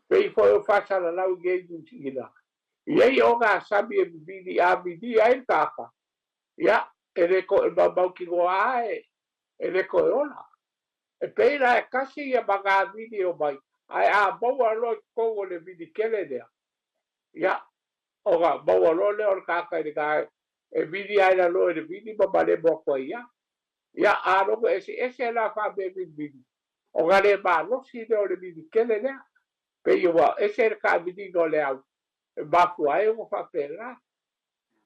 Speaker 3: Pei foi o faasalalau i nei Niu Sila. E i ai ogasami e vivili a vilia ai le tagata, ia, e le toe mautinoa lava e le toe ola. E pei la e tasi ia magavili e omai, ae a maua loa i totonu o le vili tele lea, ia, ona maua loa lea o le tagata i lena e vili ae lalo i le vili ma malemo atu ai ia. Ia, a logo eseese la faamea vilivili, ona le malosi lea o le vili tele lea. Pei ua ese le taaviliga o le au e mafua ai ona faapena.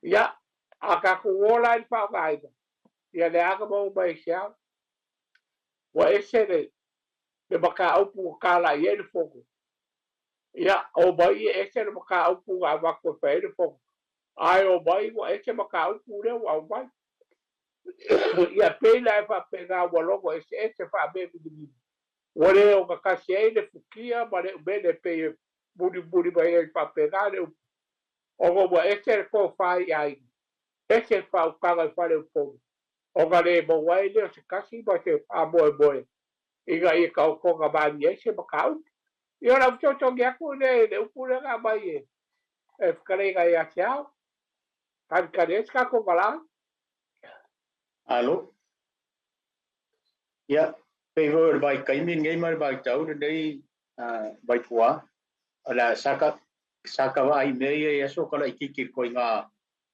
Speaker 3: Ia, a tatou o la i le faaaogaina, ia le aga maua mai i se ao. Ua ese le le mataupu ua talai ai le fono. Ia, omai e ese le mataupu na avatu e fai ai le fono. Ae omai ua ese mataupu lea ua aumai. Ia pei la e faapena ua logo eseese faamea vilivili. Ua le ogatasi ai le fukia ma le umele pei e mulimuli mai ai faapena le upu. Ona ua ese le tofa i aiga, ese le faautaga i fale Upolu, ona le maua ai lea o se tasi ma se faamoemoe ina ia taotoga malie ai se mataupu. Ia o lau fesoasoani atu lea i le upu lea na aumai e e fetalaiga ia te au, talitali ai se tatou valaau.
Speaker 2: Alo. Ia, pei foi o le vaitaimi lenei ma le vaitau lenei Vaipua, o le a saka saka vaai mea ia i aso kalaititi i le koiga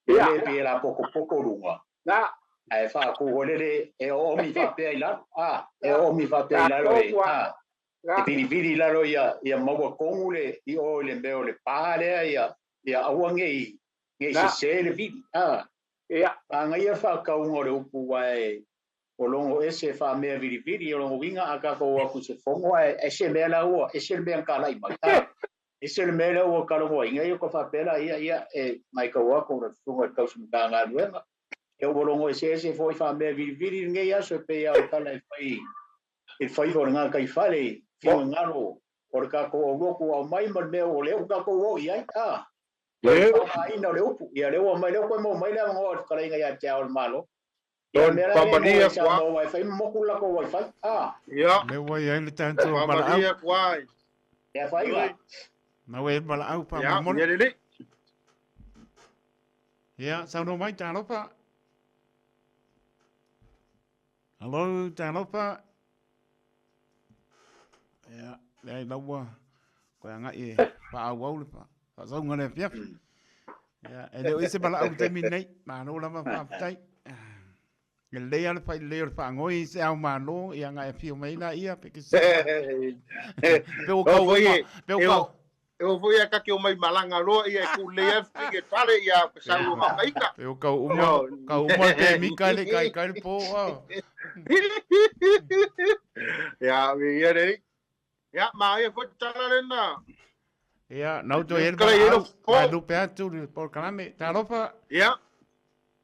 Speaker 2: lele pei e lapokopoko luga.
Speaker 3: Na.
Speaker 2: Ae faaku foi lele e oomi faapea i lalo, a, e oomi faapea i lalo e, a, e vilivili i lalo ia, ia maua tonu le, i o i le mea o le pa lea ia, ia aua ne i, ne i sese le vili, a.
Speaker 3: Ia.
Speaker 2: Manaia le faatauga o le upu aua e o logo ese faamea vilivili, o lona uiga a tatou o atu i se fono ae ese le mea la ua, ese le mea na talai mai, a, ese le mea lea ua talanoaina, ia ua faapea la, ia, ia, e matau atu o le susuga i le tausi Matagaluega, ia ua logo eseese foi faamea vilivili lenei aso e pei lava o le tala e fai i le faiva o le gataifale i finagalo o le tatou aulotu ua aumai ma le mea o lea ua tatou o i ai, a. O le faaaogaina o le upu, ia lea ua aumai, lea ua toe maua mai le avanoa o le fetalaiga ia te Ao o le Malo. Ia o le mea la lea e maua i Samoa aua e fai ma moku le latou wifi, a.
Speaker 1: Ia.
Speaker 4: Lea ua i ai le tatou valaau.
Speaker 1: Faamalie atu ai.
Speaker 2: Ia faiga.
Speaker 4: Na ua i ai le valaau
Speaker 1: Ia,
Speaker 4: faamolemole.
Speaker 1: ia lelei.
Speaker 4: Ia, saunoa mai, talofa. Hello, talofa. Ia, leai laua koe agai e faaauau le faasauga le afiafi. Ia, e le o i se valaau i le taimi lenei. Malo lava faafetai. E lelei lava le fai lelei o le faagoi i se ao malo, ia na e afio mai laia pe ke se. Pe ua kau uma, pe ua kau.
Speaker 1: E o foi a kake o mai malaga loa ia e ku lelei ai fai e pale ia ka sau o makaika.
Speaker 4: Pe ua kau uma, kau uma le pemika le kai kai le po a.
Speaker 1: Ia, ia le Ia, ma ia foi tala lena.
Speaker 4: Ia, nau to ele ba. Ma lupe atu le polokalame. Talofa.
Speaker 1: Ia.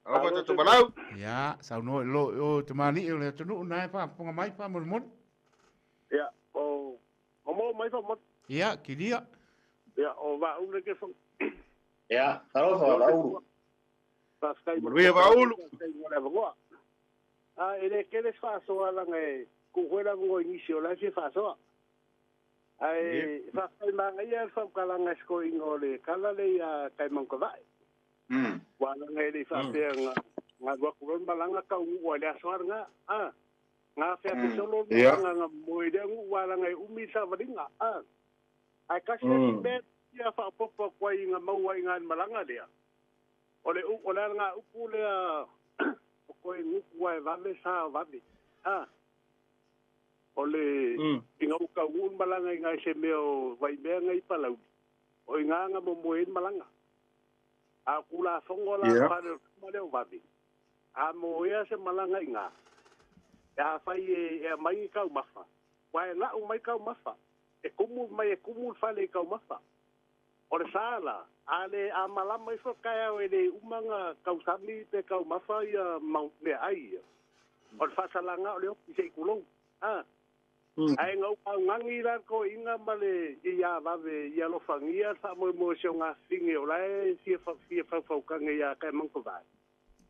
Speaker 1: Alofa tatou malau.
Speaker 4: Ia, saunoa i lo o tamalii o le atunuu na e faafofoga mai faamolemole.
Speaker 6: Ia, o o mo mai fa mo.
Speaker 4: Ia, kilia.
Speaker 6: Ia, o Vaaulu ke fa.
Speaker 2: Ia, talofa Vaaulu.
Speaker 6: Faafetai
Speaker 1: mo. Manuia Vaaulu.
Speaker 6: A e le kele se faasoa laga e tuu foi le avanoa i nisi o la e fia faasoa. Ae faafetai manaia le faamatalaga e se toeaina o le tala lea ia Taemanutavae. Aua leaga e le i faapea na alu atu loa le malaga taunuu lava i le aso lava lena. A, na afeafe solo le malaga na moe i lea nuu aua leaga e umi le savaliga. A, ae tasi le isi mea e fia faaopoopo atu ai na maua ai i ina i le malaga lea, O le o le alagaupu lea o koe gutu ae vave sa vave. A. O le ina ua taunuu le malaga i nai se mea o Vaimea nei i Palauli, o i ina na momoe ai le malaga. A o Tulafono la a fale o le tama lea o vave, a moea se malaga i ina, e afai e aumai ni taumafa, aua e lau mai taumafa, e tumu mai e tumu le fale i taumafa. O le sa la, a le a malama ifo le taeao e le uma na tausami pe taumafa ia mau meaai ia, o le faasalaga o le oti se i tulou. A. Ae na ou augani la le toeaina ma le ia vave ia alofagia le faamoemoe o si o gafine o la e fia fia faufautage ia Taemanutavae.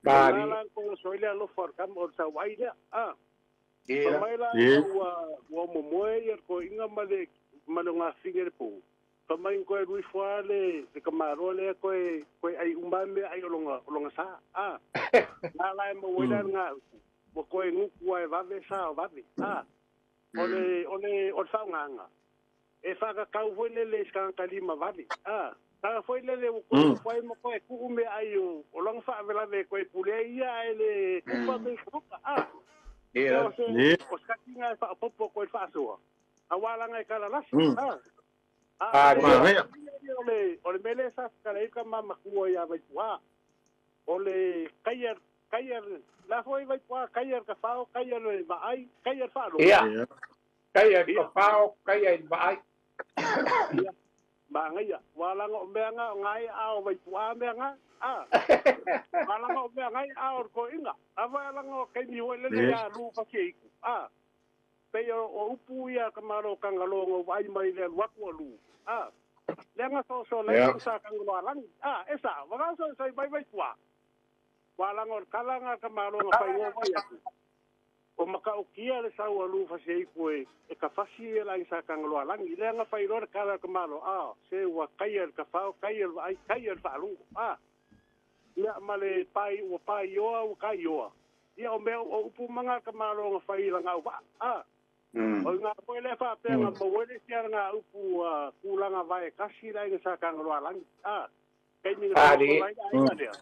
Speaker 6: O ina la na toso ai le alofa o le tama o le sauai lea. A. Fai mai la ua ua momoe ia le toeaina ma le ma le gafine i le po. Fa mai koe lui foa le le tamaloa lea koe koe ai uma mea ai o lona o lona sa a na la e maua ai la lena upu ua koe gutu a e vave sa o vave a o le o le o le faaaogaga e faatatau foi lele i se tagata lima vale a tagata foi lele ua koe nofo ai ma koe tuu mea ai o o lona faalavelave e koe pule ai ia ae le kupa me i ka a o se o se katiga e faaopoopo koe i le faasoa aua laga e kalalasi a O le mea lea sa tatala ai le tama matua ia Vaituā, o le kaia, kaia, la foi Vaituā, kaia le tafao, kaia le vaai, kaia le faalogo.
Speaker 3: Ia, kaia le tafao, kaia i le vaai.
Speaker 6: Ia, manaia. Ua laga o mea na, o ngai a o Vaituā mea na, a. Ua laga o mea ngai a o le toeaina. A foi laga o taimi foi lele ia lu fasiaitu, a. Pei o upu ia ka malo Kangaloa na ou vaai mai le alu atu a lu. A. Leaga soso lai yeah. sa Kangaloa lagi. A, e sa, waka so sai vai vai tua. Wa langa o le kala nga ka malo nga whai ngō vai atu. O makaukia le sau a lu fasi ei koe e ka fasi e lai sa Kangaloa lagi. Leaga whai roa le kala ka malo. A, se ua kaia le ka whao, kaia le vaai, kaia le whaalungo. A, mea ma le pai, ua pai oa, ua kai oa. Ia o mea o upu manga ka malo nga whai la ngau waa. A, o ngā koe le whapea nga mawele sia ngā upu kūlanga vae kasi lai nga sa Kangaloa lagi. A, kei mi nga lai ai lea.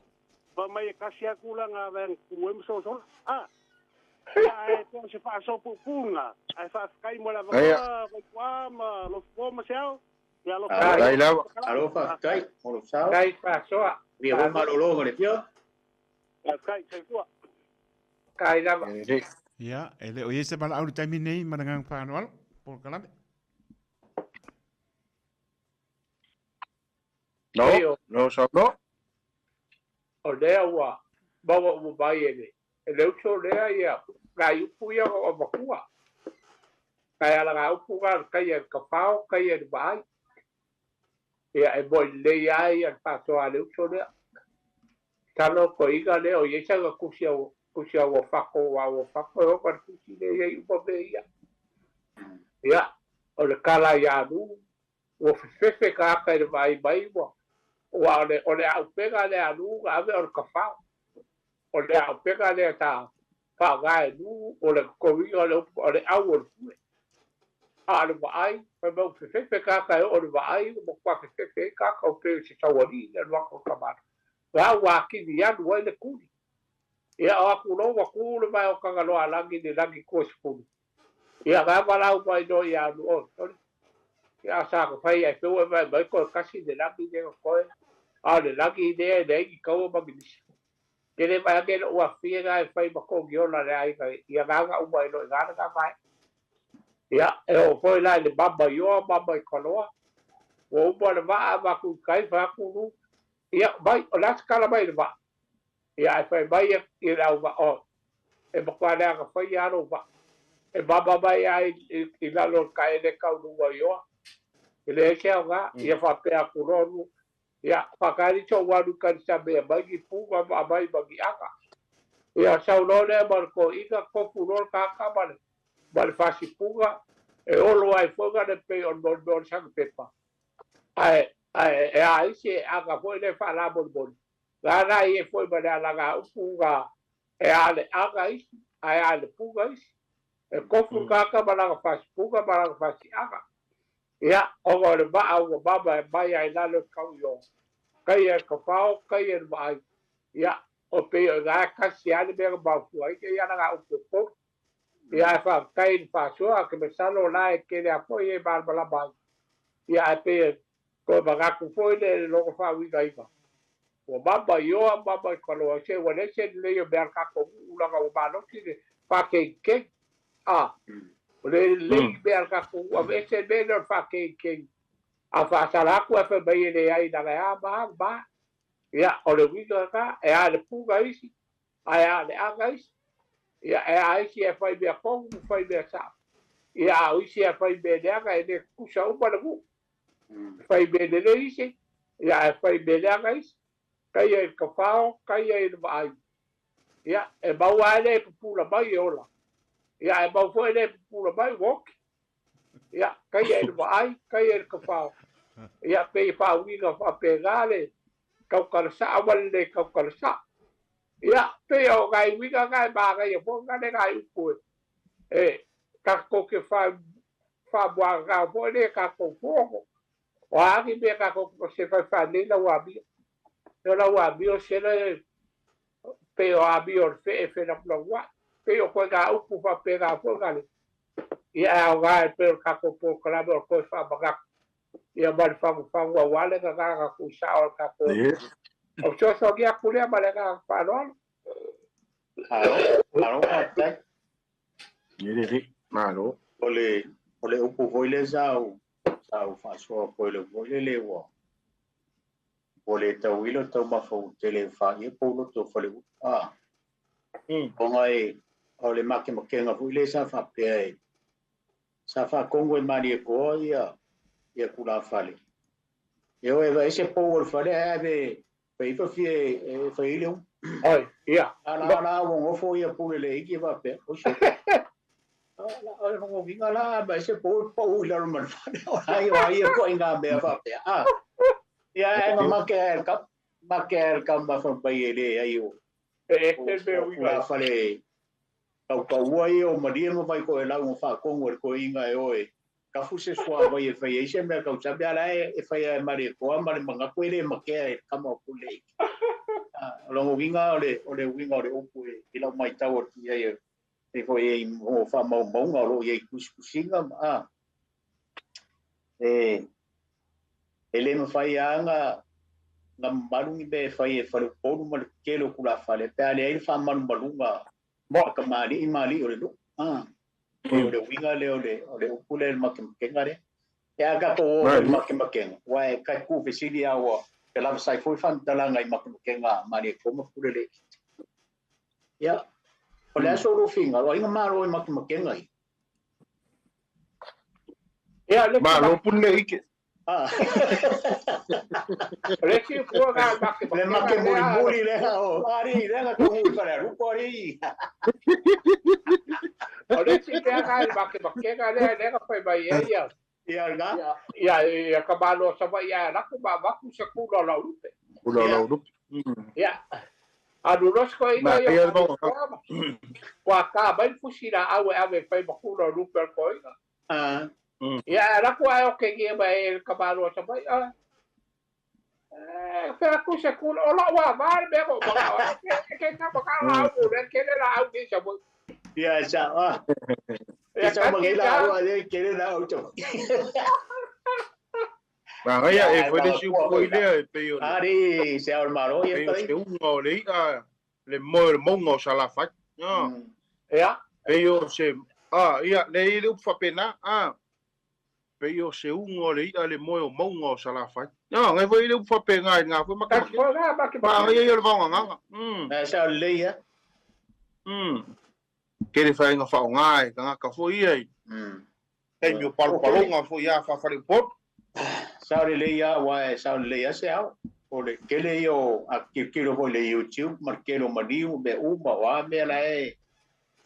Speaker 6: Fa mai e kasi a kūlanga vae kuwe msosola. A, ia e tō se whaasopu pūnga. Ai whaafkai mo la vakoa, vaikua ma lofo ma se ao. Ia alofa.
Speaker 1: Ai lava.
Speaker 2: Alofa, kai, mo lo sao.
Speaker 3: Kai whaasoa.
Speaker 2: Via ho malolo ma le pio.
Speaker 6: Kai, kai kua.
Speaker 3: Kai lava.
Speaker 4: Ia, e le o i se valaau i le taimi nei ma le agaga faaaloalo, polokalame.
Speaker 1: No, no, sa no.
Speaker 3: O lea ua maua uma mai e le e le uso lea ia nai upu ia o matua. Kai ala ngā upu ngā le kai e le kawhao, kai e le vaai. Ia e moi lelei ai ia le whātoa a le uso lea. Talo ko inga lea o ia sanga kusi au kusi au whako wa au whako e oka le kusi le ia i uma me ia. Ia, o le kala ia anu, ua fefefe ka aka i le vaai mai ua ua o le aupega lea anu nga ave o le kawhao. O le aupega lea ta Whaangai nu o le kokowiga o le au o le pule. A le vaai, fai mau fefefe kaka e o le vaai, mo kwa fefefe kaka o pe se tauali le wako kamana. Ga wa kini alu ai le kuli. Ia o aku lo wa ku le mai o kangaloa langi le langi ko sefulu. Ia ga walau mai no ia alu o. Ia sa ka fai ai peu e mai mai ko kasi le langi le koe. A le langi le le i kaua maginisi. Ke le mai ake ua fie ga e fai mako giola le ai ka ia ga uma i lo ga ga mai. Ia e o foi la le baba yo baba i kaloa. Ua uma le waa ma ku kai fa ku nu. Ia mai o la skala mai le waa. Ia e fai mai i lau va o. E makwa lea ka fai alo va. E baba mai ai i lalo ka e le kau nunga ioa. I le ese au ngā, ia whapea ku ronu. Ia whakari tō waru karisa mea mai ki pūka ma mai ma ki aka. Ia sau lo lea ma le ko ika kofu lo kaka ma le whasi pūka. E olo ai whanga le pe o no no sang pepa. Ai e a isi e aka foi le whala moli moli. Ngā rā i e foi ma le alanga upu ngā e a le aka isi, a e a le pūka isi. E kofu kaka ma langa whasi pūka ma langa whasi aka. Ia, o le maa ua mama e mai ai lalo kau i o. Kai e ka whao, kai e maai. Ia, o pe o ngā kasi ane mea maufu ai, ke ia ngā upu koro. Ia e wha kai ni whasoa, ke me salo la e kere a foi e malmala mai. Ia e pe ko magaku foi le loko wha wika ika. Ua mama i oa, mama i kaloa se, ua lese ni leo mea kako ulanga ua malosi le whakei kei. A, o le lei mea kako ua ese mea le whakei kei. A whaasara aku e whai mai e le ai nanga e a maha ma. Ia, o le wika ka, e a le puka isi, a e a le anga isi. Ia, e a isi e whai mea kongu, whai mea sa. Ia, a isi e whai mea leanga e le kusa uma le gu. Whai mea lele isi, ia, e whai mea leanga isi. Kai e ka whao, kai e le maai. Ia, e maua e le pupula mai e ola. Ia, e mau foi le pupula mai woki. Ia, kai e le maai, kai e le ka whao. Ia, pe i whauinga whapega le kaukara sa, awale le kaukara sa. Ia, pe o ngai winga ngai maa ngai e fo ngane ngai upu e. E, kako ke wha mua ngā fo le kako foko. O agi me kako ko se whai whanei la wabia. No la wabia se le pe o abi o fe e whena pula wa. Pe o koe ngā upu whapega fo ngale. Ia, o ngai pe o kako po kalame o koe wha magaku. Ia mari whangu whangu a wale ka ngā ku sa o kako. O so so kia kulea ma le ngā whanoalo.
Speaker 2: Alo, alo, whātai.
Speaker 1: Malo.
Speaker 2: O le upu foi le sau, sau whasoa koe le foi le lewa. O le tauilo tau mawhau tele wha ia pōlo tō whale upu. Ah. O ngai, o le make makenga foi le sa whapea e. Sa whakongo e mani e koa ia, ia kula whale. E oe vai se pō o le whale a be, whaifa fie e whaile u.
Speaker 3: Oi, ia.
Speaker 2: Ala ala o ngofo ia pule le iki whapea. O se. Ala ala ngo vinga la ba se pō pō i laro man whale. O ai o ai ko inga mea whapea. Ah. Ia e ma make e ka make e ka ma wha pai e le ai o.
Speaker 3: E te mea
Speaker 2: O la whale kau kaua i o maria ma vai ko e lau ngo whakongo e ko inga e oe. Ka fuse sua vai e whai e se mea kau sabe ala e whai e mare koa mare manga koe le makea e kama o pule iki. O longo winga o le winga o le upu e i lau mai tau o ti ai e foi e mo wha mau maunga o lo i kusikusinga ma e le mawhai anga ngā marungi me whai e whare pōru ma le kelo kula whale pe ale ai wha maru marunga ka maali i maali o le lu. O le winga le o le upu le make makenga le. E a kato o le make makenga. Wa e kai ku fesili a wa pe lava sai foi whantalanga i make makenga mani e koma pule le. Ia, o le aso ro finga, o inga maro i make makenga i.
Speaker 3: Ia, le
Speaker 1: Malo pule ike.
Speaker 2: Ah.
Speaker 3: Le si fua ngā make
Speaker 2: Le make muri muri le o ari le nga ko hui pare rupo ari.
Speaker 3: O le si mea ngā make makenga lea lea ka whai mai e ia.
Speaker 2: Ia nga.
Speaker 3: Ia, ia ka malo sa mai ia lako ma maku sa kula lau lupe.
Speaker 1: Kula lau lupe.
Speaker 3: Ia. Alu loa se koeaina ia ua tā mai le fusi laau e ave e fai ma kula o lupe o le koeaina. Ia ae alu atu ae okegia mai e le tamāloa savaii a. E fea atu se kula o la'u avā le mea na ou mana'o ai e ke tau mana'o laau mo lea tele laau nei savaii.
Speaker 2: Ia e sa'o a. Ia
Speaker 3: Ia
Speaker 2: sa ma
Speaker 3: kasi
Speaker 2: ngai laau
Speaker 3: sa
Speaker 2: a le tele laau savaii.
Speaker 1: Magaia
Speaker 2: Ia
Speaker 1: e
Speaker 2: ae
Speaker 1: foi le isi
Speaker 2: magatua
Speaker 1: upu foi
Speaker 2: foi la.
Speaker 1: lea e pei o le
Speaker 2: Ali se ao le Malo ia
Speaker 1: pei o
Speaker 2: fetalai.
Speaker 1: se uga o le i'a le moe o le mauga o Salafai.
Speaker 3: Ia
Speaker 1: Pei o se ia le i le upu faapena pei o se uga o le i'a le moe o mauga o Salafai. Ngai foi le upu faapena i ngā foi
Speaker 3: kasi
Speaker 1: makemake.
Speaker 3: foi la makemake.
Speaker 1: Magaia ia o le vaogagaga.
Speaker 2: Ae sa o lelei ia.
Speaker 1: Kele whainga whaonga e kangaka foi ia i taimi o
Speaker 2: O kele
Speaker 1: palopaloga foi ia whawhare upolu.
Speaker 2: sa o lelei ia aua e sa o lelei ia se ao. O le tele ia o a tilotilo foi i le YouTube ma le tele o maliu ma mea uma o a mea la e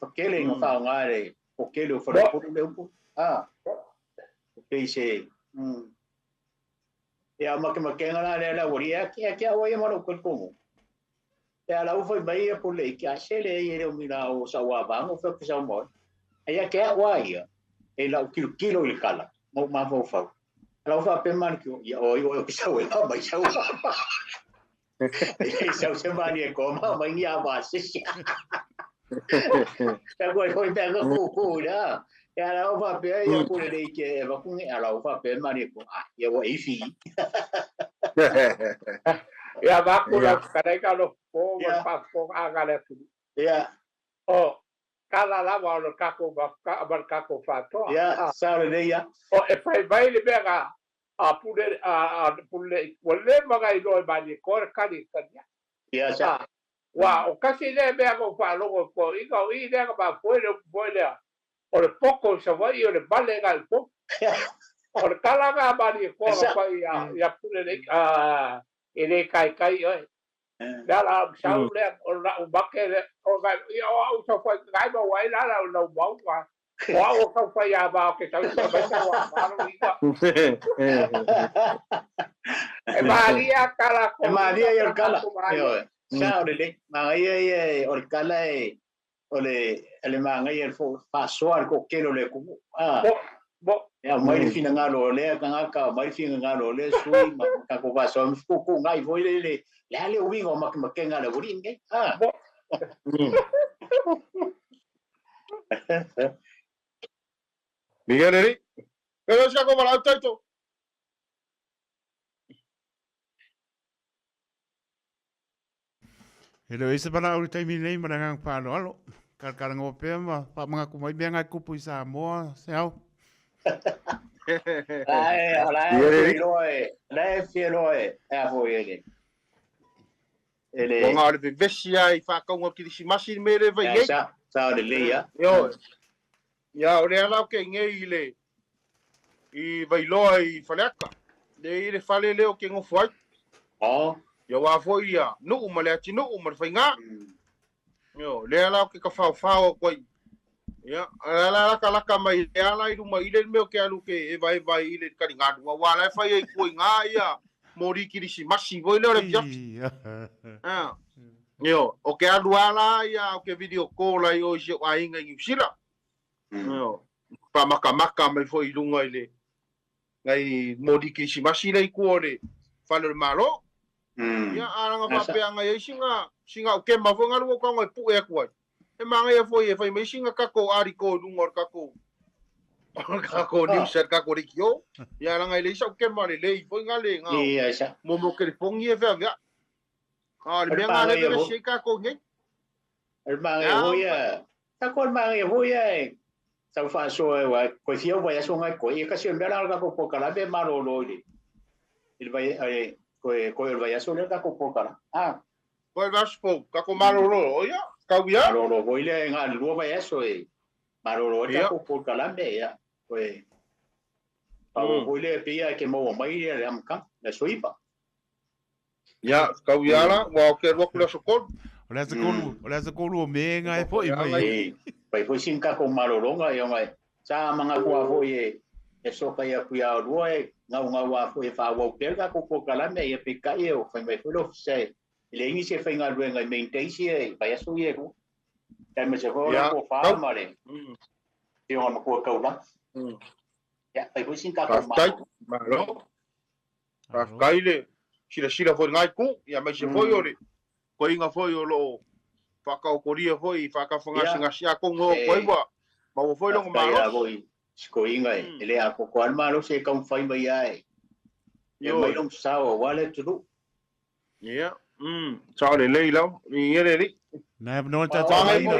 Speaker 2: fakele ina faaaoga e le kokele o
Speaker 3: Mo
Speaker 2: faleupolu le upu. E pei se ia o makemakega la lea le aualii e ake ake au ai ia ma lou talitonuga. E ala ufai mai ia pule i ke asele e le o mina o sa ua vango fe ke sa mo. Ai ia ke au ia e lau kilo kilo i le kala mo ma fau fau. Ala ufa pe man ki ia o o ke sa ua mai sa ua. E sa se mani e koma mai ni a va se. Sa ko ko pe ko ku ku la. E ala ufa pe ia pule le ke e va ku ala ufa pe mani ko ah ia wa ifi.
Speaker 3: Ia vaku
Speaker 1: Ia.
Speaker 3: lau fetalaiga lo fofo ma le
Speaker 2: Ia
Speaker 3: faafofoga le atunuu.
Speaker 2: ia
Speaker 3: O kala lava o le tatou ma le tatou faatoa.
Speaker 2: Ia sa le ia.
Speaker 3: O e fai mai le mea na a pule a pule ua leva na iloa e Malietoa le kali e kali ai.
Speaker 2: Ia sa.
Speaker 3: Ua o kasi lea mea na ou faalogo i koeaina o i lea na mafua ai le upu foi lea o le poto i Savaii o le male na i Upolu. O le tala na a Malietoa na
Speaker 2: Sa.
Speaker 3: fai ia pule le e lē taitai oe. Le ala au sau lea o la'u make lea o ka ia o a'u taufai maua ai la la lau mauga o a'u o taufai ā o ke tau mai sau ā lo iga. E malia kala
Speaker 2: E
Speaker 3: ko
Speaker 2: malia
Speaker 3: iga
Speaker 2: ia o le kala.
Speaker 3: ko malia.
Speaker 2: Ioe. Sa o le lelei. Magaia ia o le kala e o le le magaia le faasoa le kokele o le atunuu.
Speaker 3: Mo mo
Speaker 2: E aumai le finagalo o lea tagata, aumai le finagalo o lea sui ma tatou faasoa ma fetuutuugai foi le le le a le uiga o makemakega a le aualii lenei.
Speaker 3: Mo
Speaker 1: Miguel eri. Pero sa ko wala taito.
Speaker 4: E le ese pala o le taimi nei ma le agaga faaaloalo. Kalakalagoa pea ma faamagaku mai mea ngai kupu i Samoa se ao.
Speaker 2: Ae o la e
Speaker 1: Miguel eri.
Speaker 2: fia iloa e la e fia iloa e e a foi e le e le
Speaker 1: Ua ngā o le vevesi ai whākaunga kirisimasi le mea le vai
Speaker 2: e
Speaker 1: nei.
Speaker 2: sa sa o lelei ia.
Speaker 1: Ioe. Ia, o le ala o ke ngei i le i Vailoa i Faleata. Le i le fale leo ke ngofo ai.
Speaker 2: O.
Speaker 1: Ia wā foi ia nuu ma le atinuu ma le whainga. Io, le ala o ke ka whao whao ai. Ia, ala la laka laka mai le ala i luma i le mea o ke alu ke e vai vai i le karinganu. Wa la e whai ai kua i ngā ia mori kirisimasi voi leo le piapi. Ah. Io, o ke alu ala ia o ke video call ai o isi o ainga i New Zealand. Io, pa maka maka mai foi i lunga i le ngai mori kirisimasi le i kua o le whale o le malo. Ia, aranga
Speaker 2: Asa.
Speaker 1: whapea ngai ai singa, singa o kema foi ngalu o kaunga i pue aku ai. E manga ia foi e whai mai singa kako ariko i lunga o le kako. O le kako New Zealand, kako rikio. Ia, aranga i le isa o kema le lei foi ngale ngā.
Speaker 2: Ia sa.
Speaker 1: Mo mo keripongi e whea whea. Ah, le
Speaker 2: O le
Speaker 1: mea ngā le
Speaker 2: pagaia
Speaker 1: veve
Speaker 2: fo.
Speaker 1: se kako ngei.
Speaker 2: O le magaia foi ia. Tako o le magaia foi ia e tau faasoa e wa koe fia o vaiaso ngai koe. Ia kasi o le mea la o le tatou polokalame e malōlō i le i le vai ai koe koe o le vaiaso lea le tatou polokala.
Speaker 1: Koe vaiaso kako malōlō. O ia, kau ia.
Speaker 2: Malōlō foi lea e galulua vaiaso e malōlō ai le tatou polokalame ia. Koe pau foi lea pei ia ke maua mai ia le amataga le aso 9.
Speaker 1: Ia, kau ia la, ua o ke alu atu le aso 3.
Speaker 4: O le aso 3, o le aso 3 o me ngai foi mai.
Speaker 2: E, pai foi sin kako malōlōga ia ngai. Sa mangatua foi e e soka ia ku ia lua e ngau ngau a foi e whaawau pea le tatou polokalame ia peitai e o whai mai foi le ofisa e Le ingi se whainga luenga i main days e vai aso i e ru. Tai me se hora ko wha ma le. Te onga makua kaula. Ia, pai foi sin tātou
Speaker 1: malo. Malo. Whawhai le sila sila foi ngai ku, ia mai se foi o le ko inga foi o lo whakaokoria foi, whakawhangasingasi a kongo o koiwa. Maua foi longo malo.
Speaker 2: Foi ko inga e le a ko ko malo se kaum whai mai ai. E mai long sao wale tulu.
Speaker 1: Ia. Sao le lei lau, i e le li.
Speaker 4: Nā no tātou
Speaker 2: leina.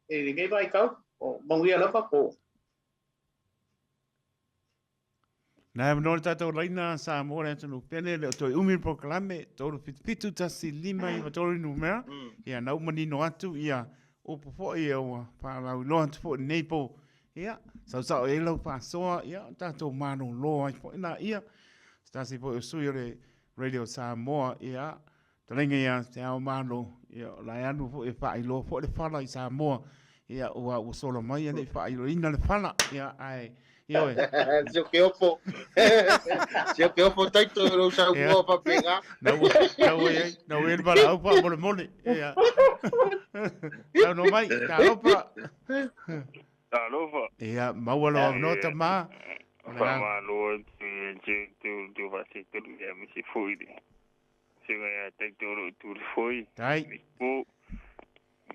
Speaker 2: E ngai vai kau, o manguia lava ko.
Speaker 4: Nā no tātou leina sa mōre atu pene le o toi umi proklame, tōru pitu tasi lima i matōru numera. Ia nau manino atu, ia upu foi e ua pālau loa atu foi nei po. Ia, sau sao e lau pāsoa, ia tātou mano loa ai foi nā ia. Stasi foi o sui o le Radio Samoa, ia, talenga ia te ao mano, ia, lai anu foi e whailoa foi le whala i Samoa, ia, ua ua sola mai ia nei whailoa ina le whala, ia, ai, ia oe.
Speaker 1: Sio ke opo. Sio ke opo taito ro sa ua papenga.
Speaker 4: Na ua, na ua ia, na ua e wala au pa mole mole, ia. Tau no mai, talofa.
Speaker 7: Talofa.
Speaker 4: Ia, maua loa no ta ma.
Speaker 7: Whamalo tu whasi turu ia misi fui le. Singa ia tai toro tu le fui.
Speaker 4: Tai.
Speaker 7: Po.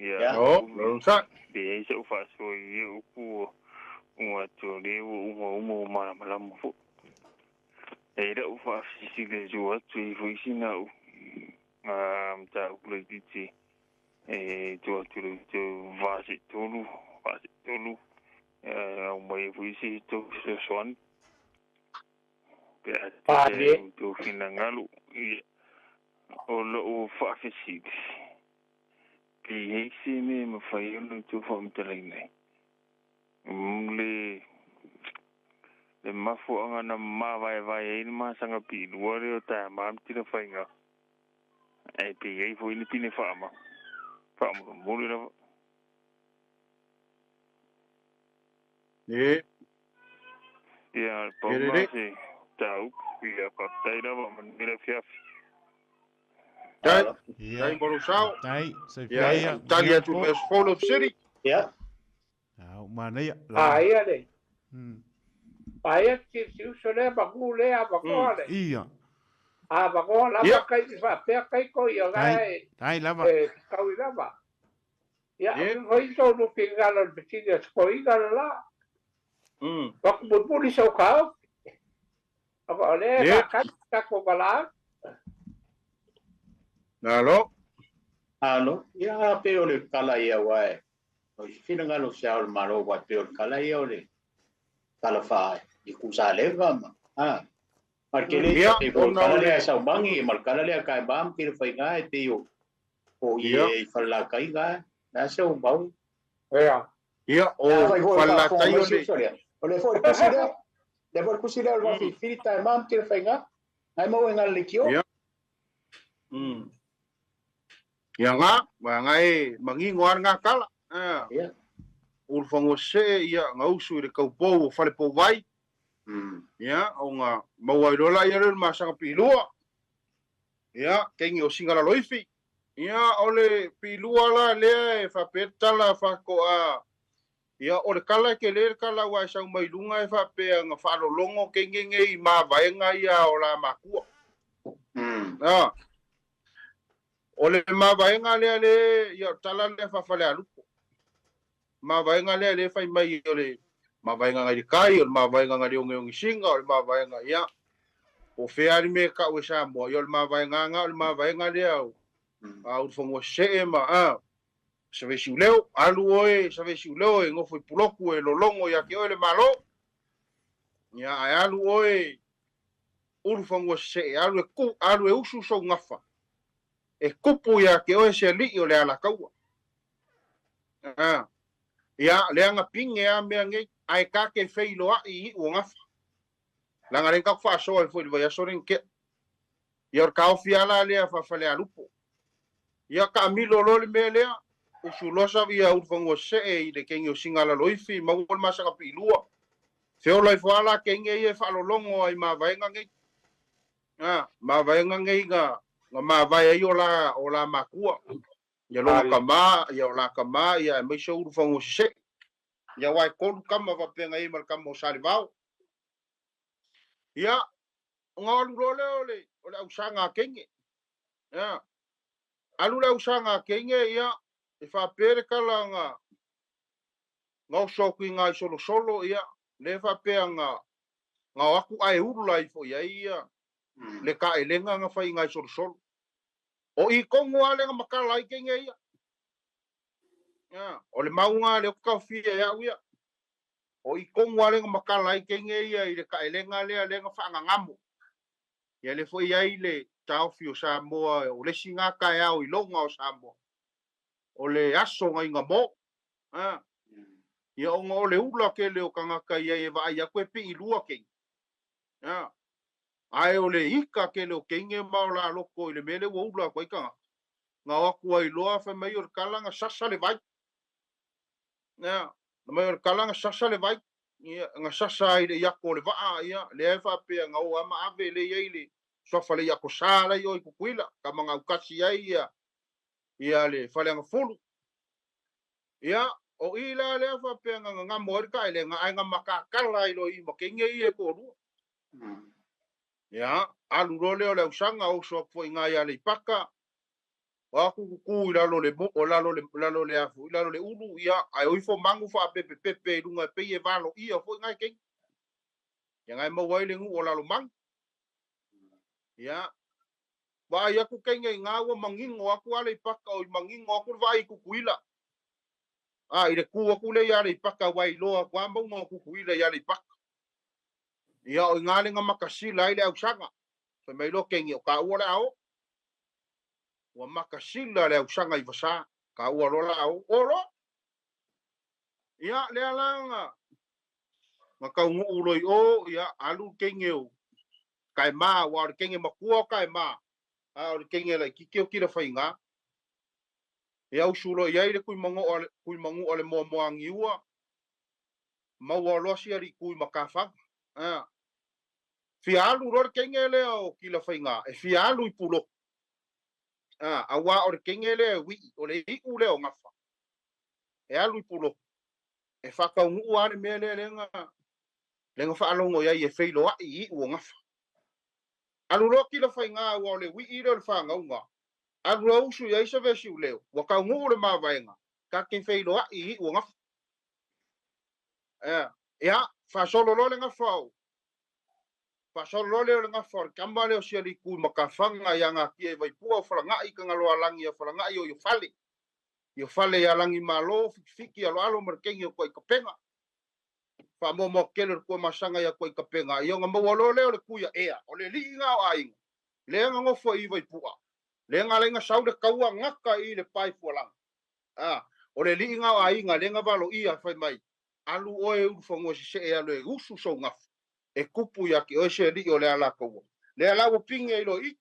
Speaker 7: Ia.
Speaker 1: O, lo sa.
Speaker 7: Te ei se uwhaso i e uku unga tu le unga umo mara fu. E ra uwhafisi le ju atu i fui sina u. Ta ukule titi. E tu atu le tu vasi tolu. Vasi tolu. Au mai fui si tu soan. Pe a te tu finangalu. O lo o whaafisi. Pe heisi me mawhai ono tu whaamtalaina. Le le mafu anga na mawai vai e masanga pi lua o tā maam tira whainga. E pe ei fo ili pine whaama. Whaama mulu rawa.
Speaker 1: E.
Speaker 7: Ia, pauma se tau, ia whaktai rawa manira fiafi.
Speaker 1: Tai, tai moro sao.
Speaker 4: Tai, se fiaia.
Speaker 1: Tali atu me follow city.
Speaker 2: Ia.
Speaker 4: Au, manaia.
Speaker 3: Ah, ia le. Aia ti si uso le maku le a makoa le.
Speaker 4: Ia.
Speaker 3: A makoa lava kai ti whapea kai ko ia gai.
Speaker 4: Tai lava.
Speaker 3: E, kau i lava. Ia, foi tō no pingala le petini a sko inga la la. Waku mutmuri sau kau. Ako le ka ka ko bala.
Speaker 1: Nalo.
Speaker 2: Alo, ia pe o le kala ia wae. O finangalo se ao malo wa pe o le kala ia o le kala whae. I kusa leva ma. Ha. Marke le e ko kala le sa mangi mar kala le kai bam ki whai ngai te o. O i e whala kai ngai. Na se o bau.
Speaker 3: Ia.
Speaker 1: Ia o whala kai o
Speaker 2: le. O le foi kusira. Le foi kusira o wa fili tai mam ki whai ngai. Ngai mo ngai le kio.
Speaker 1: Ia. Ia ngā, wa ngai mangingo ar ngā kala.
Speaker 2: Ia.
Speaker 1: Ulfango se ia ngausu i le kaupou o whale pō vai. Ia, o ngā maua i lola ia le masanga pilua. Ia, kengi o singala loifi. Ia, o le pilua la lea e whapetala whakoa. Ia, o le kala ke le kala wa sau mai lunga e whapea ngā whalolongo kengi ngei mā vaenga ia o la makua. O le mā vaenga lea le, ia tala lea whawhale alupo. Mā vaenga lea le whai mai o le mā vaenga ngai le kai, o le mā vaenga ngai le onge ongi singa, o le mā vaenga, ia. O wheari me ka ue Samoa, ia o le mā vaenga nga, o le mā vaenga lea o. A uru se e ma, a. Sa vesi uleo, alu oe, sa vesi uleo e ngofo i puloku e lolongo ia ke oe le malo. Ia, ai alu oe, uru whangua se e, alu e ku, alu e usu sou ngafa. E kupu ia ke oe se li o le ala kaua. Ia, leanga pinge a mea ngei, ai ka ke wheiloa i i o ngafa. Langa renga whaasoa e fwoi vai aso ke. Ia or kaofi ala lea whawhale alupo. Ia ka milo loli mea lea, usulosa ia urwhangua se e i le kengi o singala loifi, maua le masanga pilua. Feola i whala kengi e whalolongo ai mā vaenga ngei. Mā vaenga ngei ngā Nga mavae ai o la makua. Ia lona kama, ia o la kama, ia aemaise o Ulufanua Sisee. Ia aua e tolu kama faapea i ai ma le kama o Salevao. Ia, ona alu loa lea o le ausaga a Kenge. Ia, alu le ausaga a Kenge, ia, e faapea le tala nga oso atu i ngā i solosolo, ia, le faapea nga o atu ae ula ifo i ai ia le kaelega nga fai i ngā i solosolo. O i kongu a lenga makala ai Kenge ia. Ia, o le maunga le okau fia e au ia. O i kongu a lenga makala ai Kenge ia i le kaelega lea lenga whaangangamo. Ia le foi ai le taofi o Samoa, o le singa ka e au i longa o Samoa. O le aso ngai ngā mō. Ia onga o le ula ke leo kangaka ia e vaai aku e pi i lua kei. Ae o le ika ke leo keinge ma o la loko i le mele ua ula kwa ikanga. Ngā o aku ai loa whai mai o le kalanga sasa le vai. Ia, mai o le kalanga sasa le vai. Ia, ngā sasa ai le iako o le vaa, ia, le e whapea ngā o ama ave le iai le swafa le iako sā lai o i kukuila, ka manga ukasi ai ia, ia le whaleanga fulu. Ia, o i la lea whapea ngā ngā moe ka ele ngā ai ngā makakala i lo i makenge i e kōrua. Ia, alu ro leo le ausanga o so foi ngā ia le ipaka. O aku kuku i lalo le mo, o lalo le, lalo le afu, i lalo le ulu, ia, ai oifo mangu wha pepe pepe i lunga e pei e valo ia foi ngai keng. Ia ngai mau ai le ngu o lalo mangu. Ia, wa ai aku kenge i ngā ua mangingo aku ale i paka o i mangingo aku le vai kukuila. A, i le ku aku le ia le i paka wai loa kwa maunga o kukuila ia le i paka. Ia o i ngā lenga makasila ai le ausanga. Fai mai lo kenge o ka ua le ao. Ua makasila le ausanga i vasa. Ka ua lola ao. Olo! Ia, le alanga. Nga kau ngu loi o, ia, alu kenge o. Kai mā, wa o le kenge makua o kai mā. A, o le kenge lai kiki o kira whai ngā. Ia usulo i ai le kui mangu o le, kui mangu o le moa moa ngiua. Maua loa si ari kui makawhanga. A. Fia alu ro le kenge lea o kila whai ngā. E fia alu i pulo. A, a wā o le kenge lea wi, o le iu lea o ngawha. E alu i pulo. E whakaungu a le mea lea lenga, lenga whaalongo ia i e wheilo ai i iu o ngawha. Alu loa kila whai ngā ua o le wi i leo le whangaunga. Alu loa usu ia isa vesi u leo. Wa kaungu le māwaenga. Ka ke wheilo ai i iu o ngawha. Ia, whasolo loa le ngawha o. Whasolo loa leo le ngawha o le kamba leo si ali kui makawhanga ia ngā kia i waipua o whalangai ka ngaloa langi o whalangai o i o fale. I o fale ia langi malo, fiki alo alo markengi o koi kapenga. Wha mo mo kele kua masanga ia koi kapenga. I o ngā maua loa leo le kuia ea. O le lii ngā o ainga. Le ngā ngofo i waipua. Le ngā lenga saule kaua ngaka i le pai fualanga. O le lii ngā o ainga, le ngā valo ia whai mai. Alu oe uru whangua si se e alu e usu sou ngafu. E kupu ia ki oe se lii o le ala kaua. Le ala ua pinge i lo i.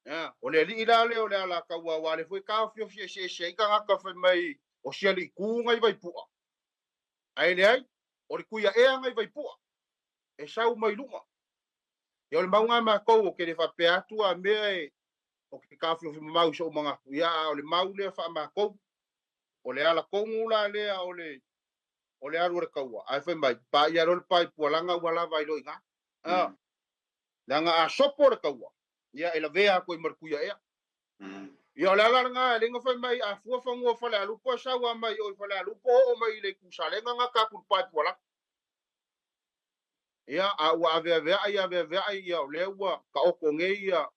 Speaker 1: Ia, o le lii la leo le ala kaua wa le fue ka fio fie se se i ka ngaka whai mai o sia li ku ngai vai pua. Ai le ai, o le kuia ea ngai vai pua. E sau mai lunga. Ia o le maunga ma kou o ke le whapea atu a mea e o ke ka fio fio mau so manga. Ia o le mau lea wha ma kou. O le ala kongu la lea o le alu o le kaua. Ai whai mai, pa ia lo le pai pua langa ua lava i lo inga. Langa a sopo le kaua. Ia e la vea koe markuia ea. Ia o le ala ngā, le ngā whai mai a fua whangua whale alupo saua mai o i whale alupo o mai le kusalenga ngā kakul pai pua langa. Ia a ua ave ave ai ave ave ai ia o le ua ka oko nge ia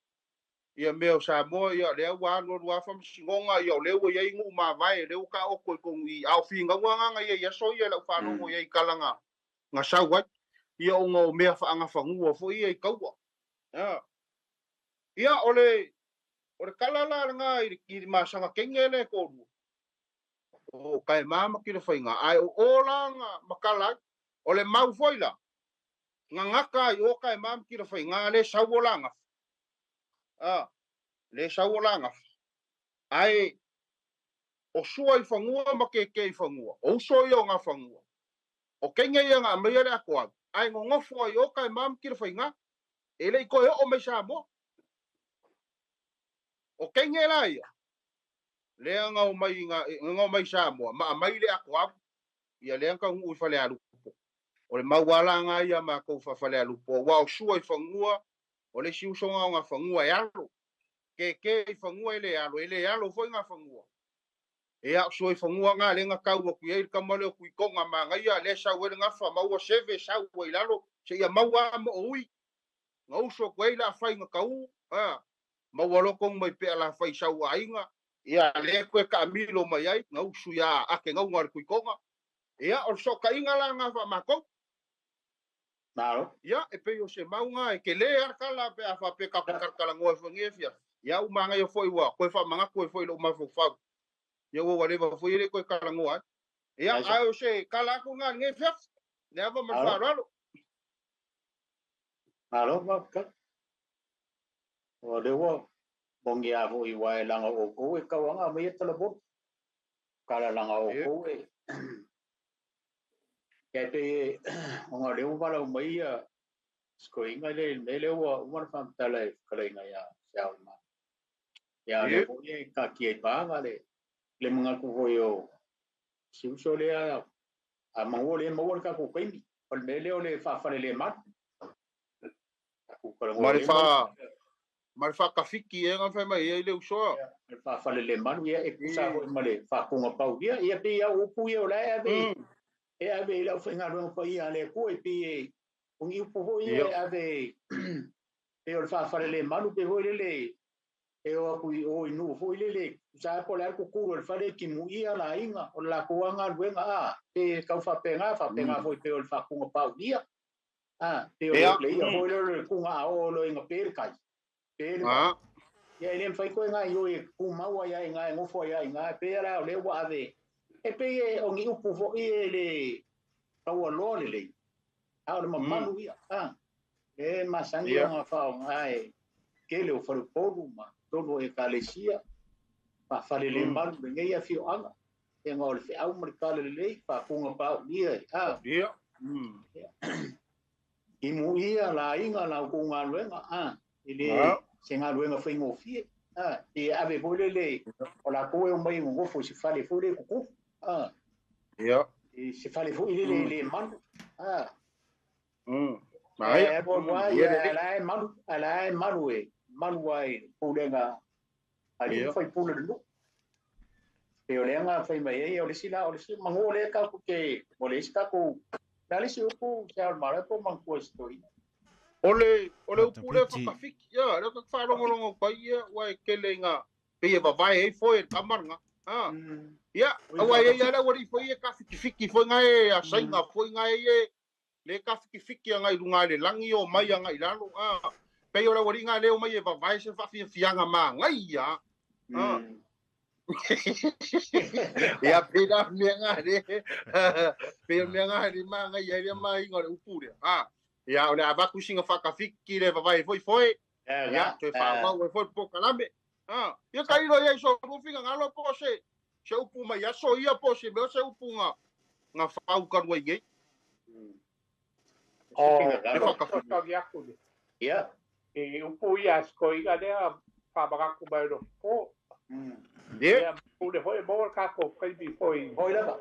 Speaker 1: ia mea o Samoa ia le ua alu alu afa msingonga ia o le ua ia ingu mavae le ua ka oko i kongu i au finga ua nganga ia ia so ia lau whanongo ia i kalanga ngā sau ai ia o ngā o mea whaanga whangua fo ia i kaua. Ia o le kalala ngā i masanga kenge le kōrua. O kai mama ki le whainga. Ai o ola ngā makala o le mau foi la. Ngā ngaka i o kai mama ki le whainga le sau o la ngā. Le sau o la ngā. Ai o sua i whangua ma ke ke i whangua. O uso i o ngā whangua. O kenge ia ngā mea le ako au. Ai ngongofo ai o kai mama ki le whainga. E le i koe o mai Samoa. O kenge la ia. Lea ngau mai ngau mai Samoa ma mai le ako apu. Ia lea ka ngu i fale alupo. O le mauala nga ia ma kou fa fale alupo. Wa o sua i fangua o le si uso ngau nga fangua e alo. Ke ke i fangua e le alo, e le alo foi nga fangua. E a sua i fangua nga le nga kau ku ia i kamale o kui konga ma nga ia le sau ele ngafa maua seve sau i lalo se ia maua mo ui. Nga uso ku la fai nga kau. Ha. Maua loko mai pe ala fai sau ainga. Ia le koe ka milo mai ai nga usu ia ake ngau nga kui konga. Ia o so ka inga la nga fa makou.
Speaker 2: Malo.
Speaker 1: Ia e pe o se maunga e ke le arkala pe a fa pe ka kala ngoe fo ngefia. Ia u manga yo foi wa koe fa manga koe foi lo ma fo fa. Ia wa wale fo ile koe kala ngoa. Ia a o se kala ku nga ngefia. Ne ava ma fa ralo.
Speaker 2: Malo ma ka. O le wa bongi a fo i wa e langa o ko e kawanga me tala bo. Kala langa o ko e. Kia te o ngā reo wala o mai ia skoinga le me le ua umana whamtala e whakarainga ia se au ma. Ia le foi e ka kia i pānga le le mga ku hoi o si uso le a mango le maua le kako kaimi. O le me leo le whawhare le manu.
Speaker 1: Ma le whakawhiki e ngā whai mai e le usoa.
Speaker 2: Le whawhare le manu ia e kusa hoi ma le whakunga pau ia. Ia pe ia upu ia o lae ave. E ave lau whainga runga pa ia le koe pe e ungi upu hoi e ave pe o le whawhare le manu pe hoi lele e o aku i o inu hoi lele sa po le aku kuro le whare ki mu ia la inga o la koanga luenga a pe kau whapenga whapenga hoi pe o le whakunga pau ia a pe o le ia hoi lele kunga a o lo inga pe le kai pe le kai ia ele mwhai koe ngai o e kumaua ia inga e ngofo ia inga pe ala o le ua ave e pe e o ngi upu fo i e le kaua loa le lei. A o le mamanu ia. A e masangi o ngā whao ngā e kele o wharupolu ma tolu e kalesia. Pa whare le malu me ngei a whio anga. E ngā o le whiau ma le kale le lei pa kunga pau ia e. A.
Speaker 1: Ia.
Speaker 2: I mu ia la inga la ku ngā luenga. A. I le se ngā luenga whaingo fie. A. E ave fo le le o la koe o mai ngofo si whare fo le kuku. Ah.
Speaker 1: Ia.
Speaker 2: E se fale foi le le manu. Ah.
Speaker 1: Mai.
Speaker 2: E bo wa ia ala e manu, ala e manu e, manu ai pulenga. Ali foi pule lu. E o lenga foi mai e o le sila o le si mango le ka ku ke o le sta ku. Dali si upu se al mara po mangu stoi.
Speaker 1: Ole ole upu le whakawhiki. Ia, le ka whalongolongo pai ia wa e kele nga pe e vavae e foi e kamaranga. Ah. Ia, awa ia ia la wari foi e ka fiki foi ngai a sainga foi ngai e le ka fiki ngai lunga le langi o mai ngai lalo. Ah, pe o la wari ngai le o mai e vavae se fa fianga ma ngai ia. Ah. Ia pe la me ngai le. Pe me ngai le ma ngai ia le mai ngai upu le. Ah, ia o le abaku singa fa ka fiki le vavae foi foi. Ia, te fa wa foi po kalame. Ah, ia ka ilo ia so rufinga ngalo po se. Se upu mai aso ia po se me se upu nga nga fau ka rua i.
Speaker 3: O le
Speaker 2: Ia.
Speaker 3: E upu ia skoiga lea whamakaku mai ro po.
Speaker 1: Ia.
Speaker 3: Ule hoi mo ka ko kai bi foi.
Speaker 2: Hoi lava.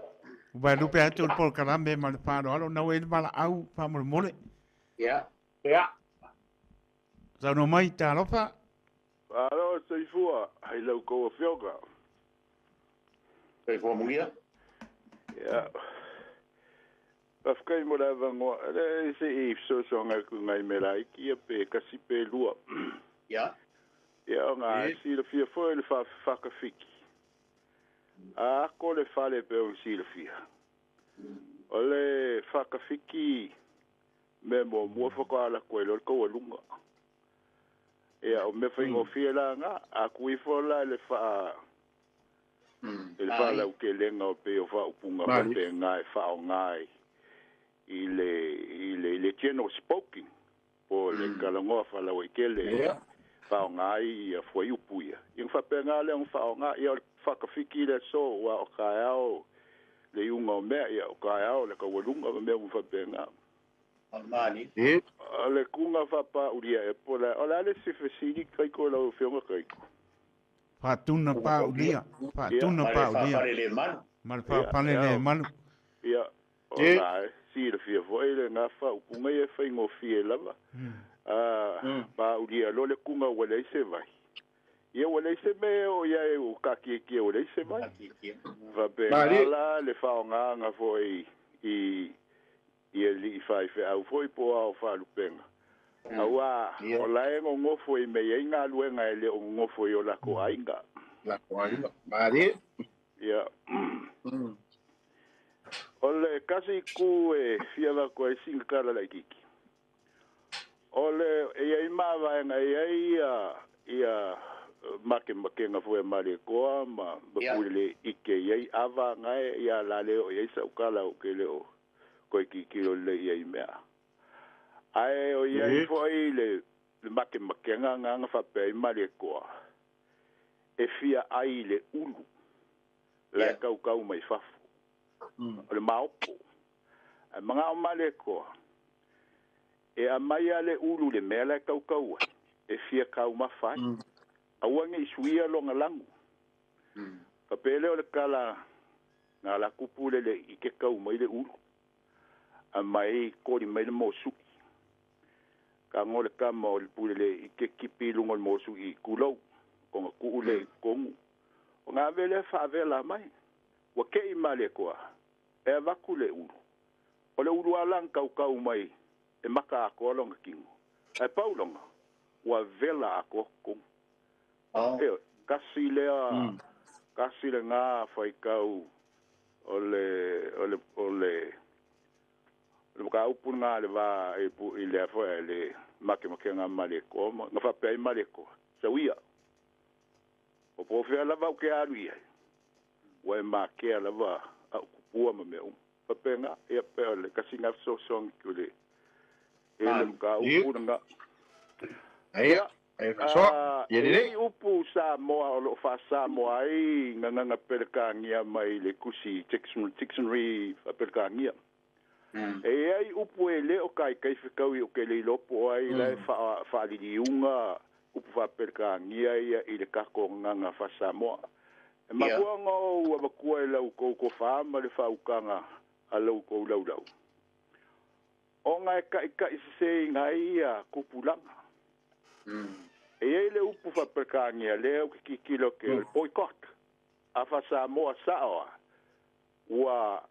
Speaker 4: Vai lupe atu le polokalame ma le whāroalo nau e le mala au whamole.
Speaker 2: Ia.
Speaker 3: Ia.
Speaker 4: Sauno mai tālofa.
Speaker 8: Alo, soifua, hai lau kou afioga.
Speaker 2: Soifua mungia.
Speaker 8: Ia. Whawhakai mo la vangoa, le se i sosoanga ku ngai me laiki ia pe kasi pe lua.
Speaker 2: Ia.
Speaker 8: Ia o ngā silafia foi le whakawhiki. A ko le whale pe o silafia. O le whakawhiki me mo mua whakaala koe lo le kaua lunga. Ia o me whaingofia la ngā, a kui fo la le wha... Le wha lau ke lenga o pe o wha upunga pe ngai, wha o ngai. I le general spoken po le kalangoa wha lau e kele wha o ngai ia fua upu ia. Ia wha pe ngā le wha o ngā, ia o whakawhiki le so wa o kai ao le iunga o mea, ia o kai ao le kawalunga o mea wha pe ngā.
Speaker 2: Mani.
Speaker 8: O le kunga whapa uria e po la, o la le sifesiri kaiko lau whionga kaiko.
Speaker 4: Faatuna paulia. Faatuna paulia.
Speaker 2: Fale le malu.
Speaker 4: Ma le faapale le malu.
Speaker 8: Ia, o la e silafia foʻi le gafa upuga ia e faigofie lava. Paulia lo le kuga ua leai se vai. Ia ua leai se mea o ia e o kakiekie ua leai se vai. Faapena la le faaaogāga foʻi i i alii faifeau foʻi po o ao faalupega. Auā o la e gogofo i mea ai galuega e le o gogofo i o lakou aiga.
Speaker 1: Lakou aiga. Malie.
Speaker 8: Ia. O le kasi ku e fia vaku ai singa kala laititi. O le e iai mavaega e iai ia ia makemakega foi a Malietoa ma ma pule le ike iai ava gae ia la le o iai sau kala o ke le o koe kikilo le iai mea. Ae o iai foi le le makemakega nganga faapea ai Malietoa e fia ai le ulu la e kaukau mai fafo. O le maopo. Ae magao Malietoa e aumai a le ulu le mea la e kaukau ai e fia taumafa ai. Aua nei suia longa lagu. Faapea lea o le kala na la kupu le le i ke kau mai le ulu. A mai koli mai le mosuki. Ka ngo le kama o le pule le i ke kipi lunga o le mosuki i kulou. Konga kuu le i kongu. O ngā vele whaavela mai. Ua ke i male koa. E avaku le ulu. O le ulu alang kau kau mai e maka akoa longa kingo. Ai paulonga. Ua vela akoa kongu. E kasi lea kasi le ngā whaikau o le o le o le le maka upu ngā le vā e pu i lea foi le make make ngā male koa ma ngā whapea i male koa. Sawia. O po whea lava o ke alu ia. Ua e makea lava a ukupua ma mea umu. Whapea ngā ia pea le kasi ngā sosoangi ki o le e le maka upu ngā.
Speaker 1: Ia. E fasoa, ia lelei.
Speaker 8: E upu Samoa o loo faasamoa ai gagaga Pelekāgia mai le kusi dictionary faa-Pelekāgia. E ai upu e le o kaikai fekaui o ke le iloa po o ai la e faaliliuga upu faa-Pelekāgia ia i le kako gagaga faa-Samoa. E mafuaga o ua makua e lau kou kofā ma le faaukaga a lau kou laulau. Ona e kaʻikaʻi sesēiga ai ia kupulaga. E iai le upu faapelekāgia lea o ke kikilo ke o le boycott. A faa-Samoa saoa ua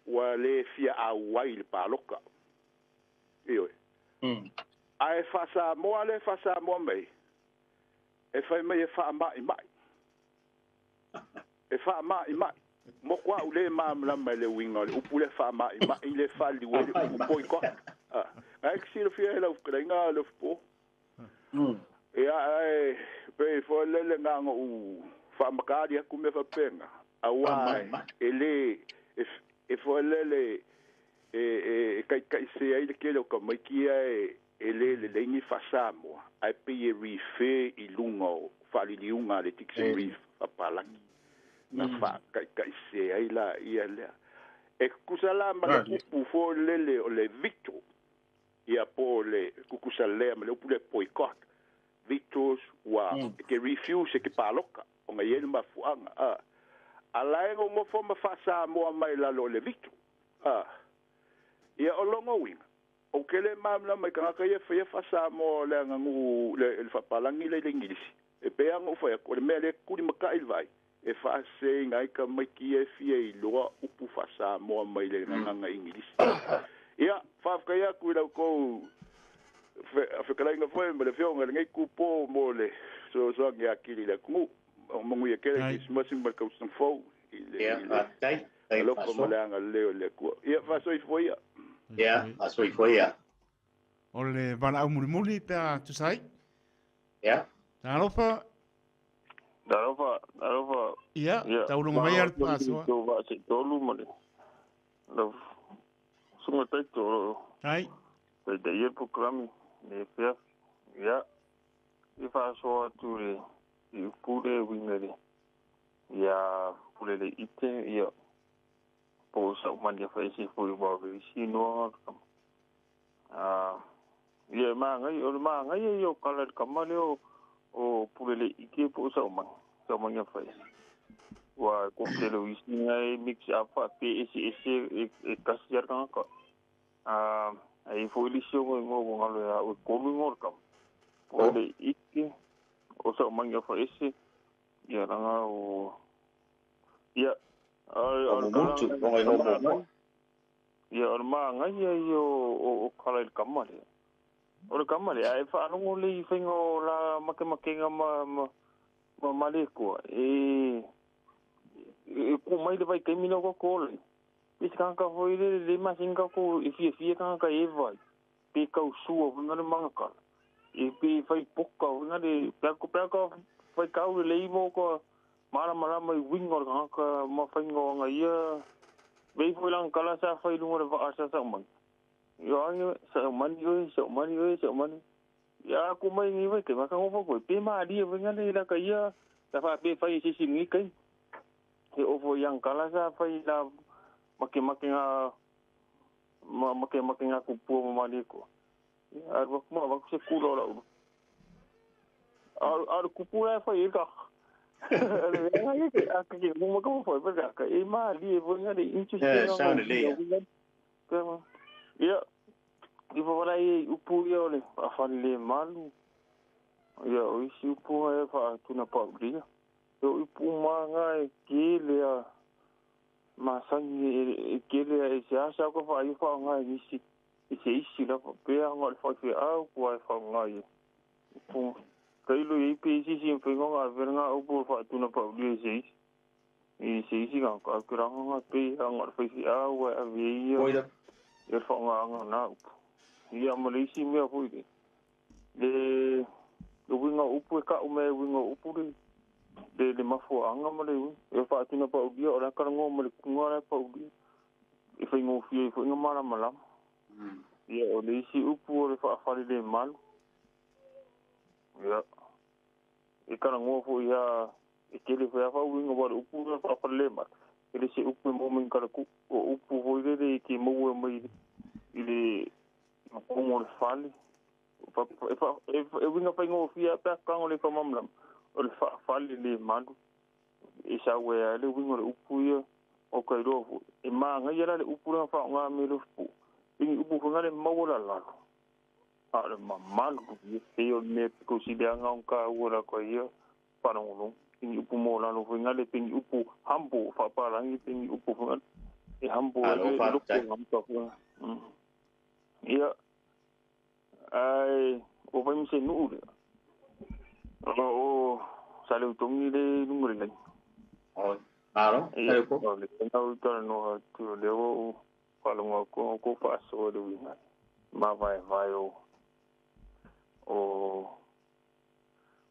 Speaker 8: ua lē fia auai i le paloka. Ioe. Ae faa-Samoa le faa-Samoa mai e fai mai e faamaʻimaʻi. E faamaʻimaʻi. Mo ko au le malamalama i le uiga o le upu lea faamaʻimaʻi le faaliliu ai le upu boycott. Ae ke silafia e lau fetalaiga le ofopo. Ia ae pei foi le le gaga ou faamakali atu mea faapena. Auā e lē e foi lele e kaʻikaʻi ai le tele o tamaiti ia e lē lelei ni faasamoa ae pei e refer i luga o faaliliuga a le dictionary faapalagi na faakaʻikaʻi ai la ia lea. E kusa la ma le upu foi lele o le veto ia po o le kukusa lea ma le upu le boycott. Vetos ua e ke refuse e ke paloka o ngai ai le mafuaaga a. A la e gogofo ma faasamoa mai lalo o le veto. A. Ia o logo uiga. O ke le malamalama i tagata ia e faia faasamoa o le aganuu le faapalagi lea i le Igilisi. E pei lava ona ou fai atu, o le mea lea e tulimataʻi le vaai, e faasesēina ai tamaiti ia e fia iloa upu faasamoa mai le gagaga Igilisi. Ia, faafetai atu i la outou fetalaiga foi ma le afioga i lenei itupo mo le fesoasoani atili i le atunuu. O manuia tele Kerisimasi ma le tausaga fou i le alofa ma le agalelei o le Atua. Ia, faasoifua ia.
Speaker 2: Ia, faasoifua ia.
Speaker 4: O le valaau mulimuli pe a tusa ai.
Speaker 2: Ia.
Speaker 4: Talofa.
Speaker 7: Talofa, talofa.
Speaker 4: Ia, tauloga mai le faasoa.
Speaker 7: Ia, vaa se tolu ma le lau susuga taito o loo
Speaker 4: Ai.
Speaker 7: taitaia le polokalame le afiafi. Ia, e faasoa atu le i upu le uiga i le ia pule le ite ia po o sau malia faese foi aua o le isi igoa o le tama. Ia e magaia, o le magaia ia o kala i le tama lea o Puleleike po o Saumani. Sa manga fai. Wa ko te lo isi ngai mix up fa pe ese ese e kasi ar ka. Ai foi li sio ngo ngo ngalo ya o kolu ngo kam. O le iki o sa manga fa ese ya ranga o ya
Speaker 2: o mutu o ngai ngo.
Speaker 7: Ya o ma ngai ia o kala il kamale. O le kamale ai fa no le fingo la make ma ma male ko e ku mai le vai kemi no ko le. Isi ka ka foi le le ma singa ko e fia fia ka ka e vai. Pe ka sua o ngale manga ka. E pe fai poka o ngale pe ko fai ka o le mo ko mara mara mai wingo ka ka ma fai ngo nga ia. Vei foi lang kala sa fai lunga le va asa sa man. Yo ange sa man yo sa man yo sa man. Ya ku mai ni vai te ma ka ngo ko pe ma ali vai ngale la ka ia. La fa pe fai si si ni kai. He o foi yang kala sa fai la make make nga ma make make nga ku pu ma mali ko. Ar wa ma wa se kulo la. Ar ar ku pu la fai ka. Le nga ke a ke mo ko foi pa ka e ma li e nga le
Speaker 2: interesting. Sound le.
Speaker 7: Ya. I fa wala i upu ia ole a fa le malu. Ya o isi upu e fa tuna pa ulia. Yo upu ma nga e ke le a ma sangi e ke le e se asa ko fa i fa nga isi isi isi la pe a nga fa fe a ko fa nga i. Upu kai lo i pe isi si pe nga ver nga upu fa tuna pa ulia isi. Isi isi nga ka ku ra nga pe a nga fa fi a wa a vi ia. E fa nga nga na upu. Ia ma le isi mea foi le. Le winga upu e ka ume winga upu le. Le mafua anga ma le ui. E fa tuna pa ulia o la karango ma le kunga la pa ulia. E fai ngofia e fai nga mala malama. Ia o le isi upu o le whaafari le malu. Ia. E karango fo ia e kele fai afa winga wale upu le whaafari le malu. E le se upu e mo min karaku. O upu foi le le ke maua mai i le makongo le fale. E winga fai ngofia pe kango le whamamlam. O le whaafali le malu. E sa wea le winga le upu ia o kai roa fo. E maa ngai ala le upu le wha ngā me le fu. Ingi upu whanga le maua la lalo. A le mamalu. E o me piko si le anga onka ua la koe ia parangolong. Ingi upu mō lalo whanga le pingi upu hambo whaparangi pingi upu whanga. E hambo le loko ngamka whanga. Ia. Ai o vai mise nuu le. O sa le utongi le lunga le lai.
Speaker 2: Oi, aro,
Speaker 7: sa ko. Le ngau tara no tu le o palonga ko ko paso le winga. Ma vai vai o o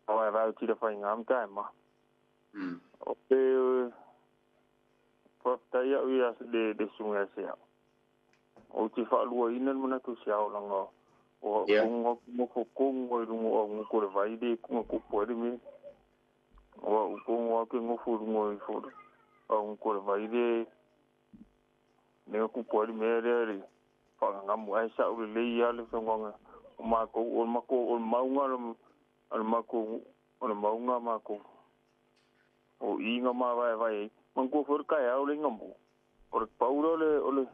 Speaker 7: vai vai ti le fai ngam tai ma. O pe pa tai au ia le sunga se au. O ti fa lua ina mana tu se au langa. O kongo mo kongo i rungo o ngo le vai le ko ko po le me. O kongo ke ngo fu rungo i fu. O ngo le vai le ne ku po le me le le. Fa nga mo ai sa o le ia le songa o ma ko o ma ko o maunga o ma ko o maunga ma ko. O inga ma vai vai. Man ko for ka au le ngamo. O le paulo le o le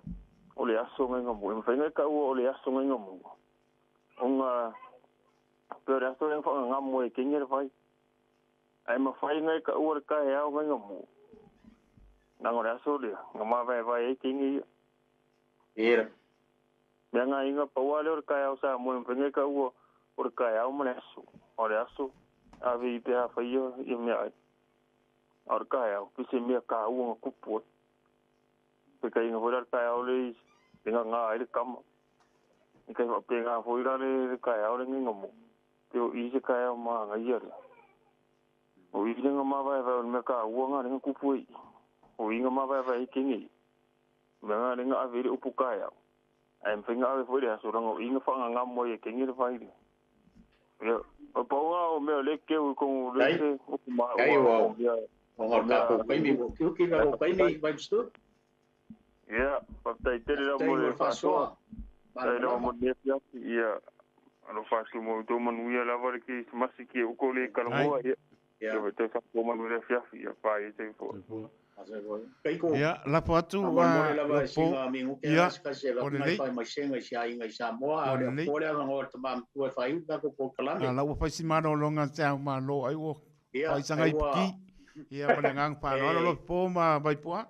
Speaker 7: o le aso nga ngamo. E mfai ka o le aso nga ngamo. Onga pero aso nga ngamo e kenge vai. Ai ma fai ngai ka ua ka e au ngai ngamo. Nanga le aso le ngama vai vai e kenge.
Speaker 2: Era.
Speaker 7: Mea nga inga paua le o ka e au sa mo mfai ka ua o ka e au ma le aso. O le aso ave i pe ha fai ia mea ai. O ka e au pise mea ka ua nga kupu. Pe ka inga foi ka e au le nga nga ai le kama. I kai pe ngā foi la le ka e au le ngamo. Te o i se ka e au ma nga ia le. O i nga ma vai vai o mea ka ua nga nga kupu i. O i nga ma vai vai i kingi. Mea nga nga ave le upu ka e au. Ai mwhai nga ave foi le aso ranga o i nga whanga ngā moe e kingi le whai le. Ia, o paunga o mea le keu i kongu le se o ma
Speaker 2: ua o mea. O ngā kā kaimi, o kiu ki ngā kaimi vai mstu.
Speaker 7: Ia, patai tele la mo le whasoa. Tai lava mo le fiafi, ia, alo whatu mo tō manuia lava le ki masi ki o ko le kalangoa, ia. Ia te whakapōmanu le fiafi ia pai te fo.
Speaker 4: Ia, lapo atu
Speaker 2: wa lava mingu ke kasi la mai fai mai senga i sia inga i Samoa a le pole anga ngol te mam tua fai uta ko ko kalame.
Speaker 4: La ua fai si malo longa te au malo ai ua fai sanga i piki. Ia ma le ngang pa lo lo po ma vai poa.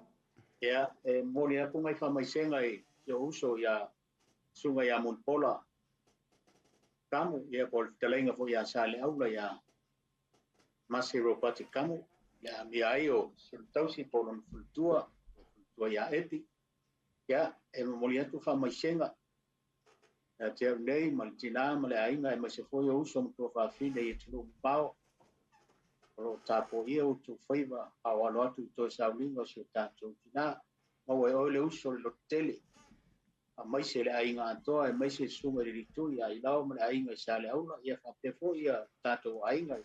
Speaker 2: Ia, e moli aku mai fai mai senga i yo uso ia sunga ia mun pola. Kamu ia pol telenga fo ia sale aula ia Masi Robati Kamu ia mi ai o tausi po lona faletua tua ia epi ia e momoli atu faamaiseга ia te au nei ma le tinā ma le aiga e maise foi o uso ma tua faafine i atunuu mamao o loo tapoia utu faiva ao alo atu i toe sauliga o si o tatou tinā maua e oe le uso le lototele amaise le aiga atoa e maise susuga i le litui ia ilao ma le aiga i sa le aula ia faapea foi ia tatou aiga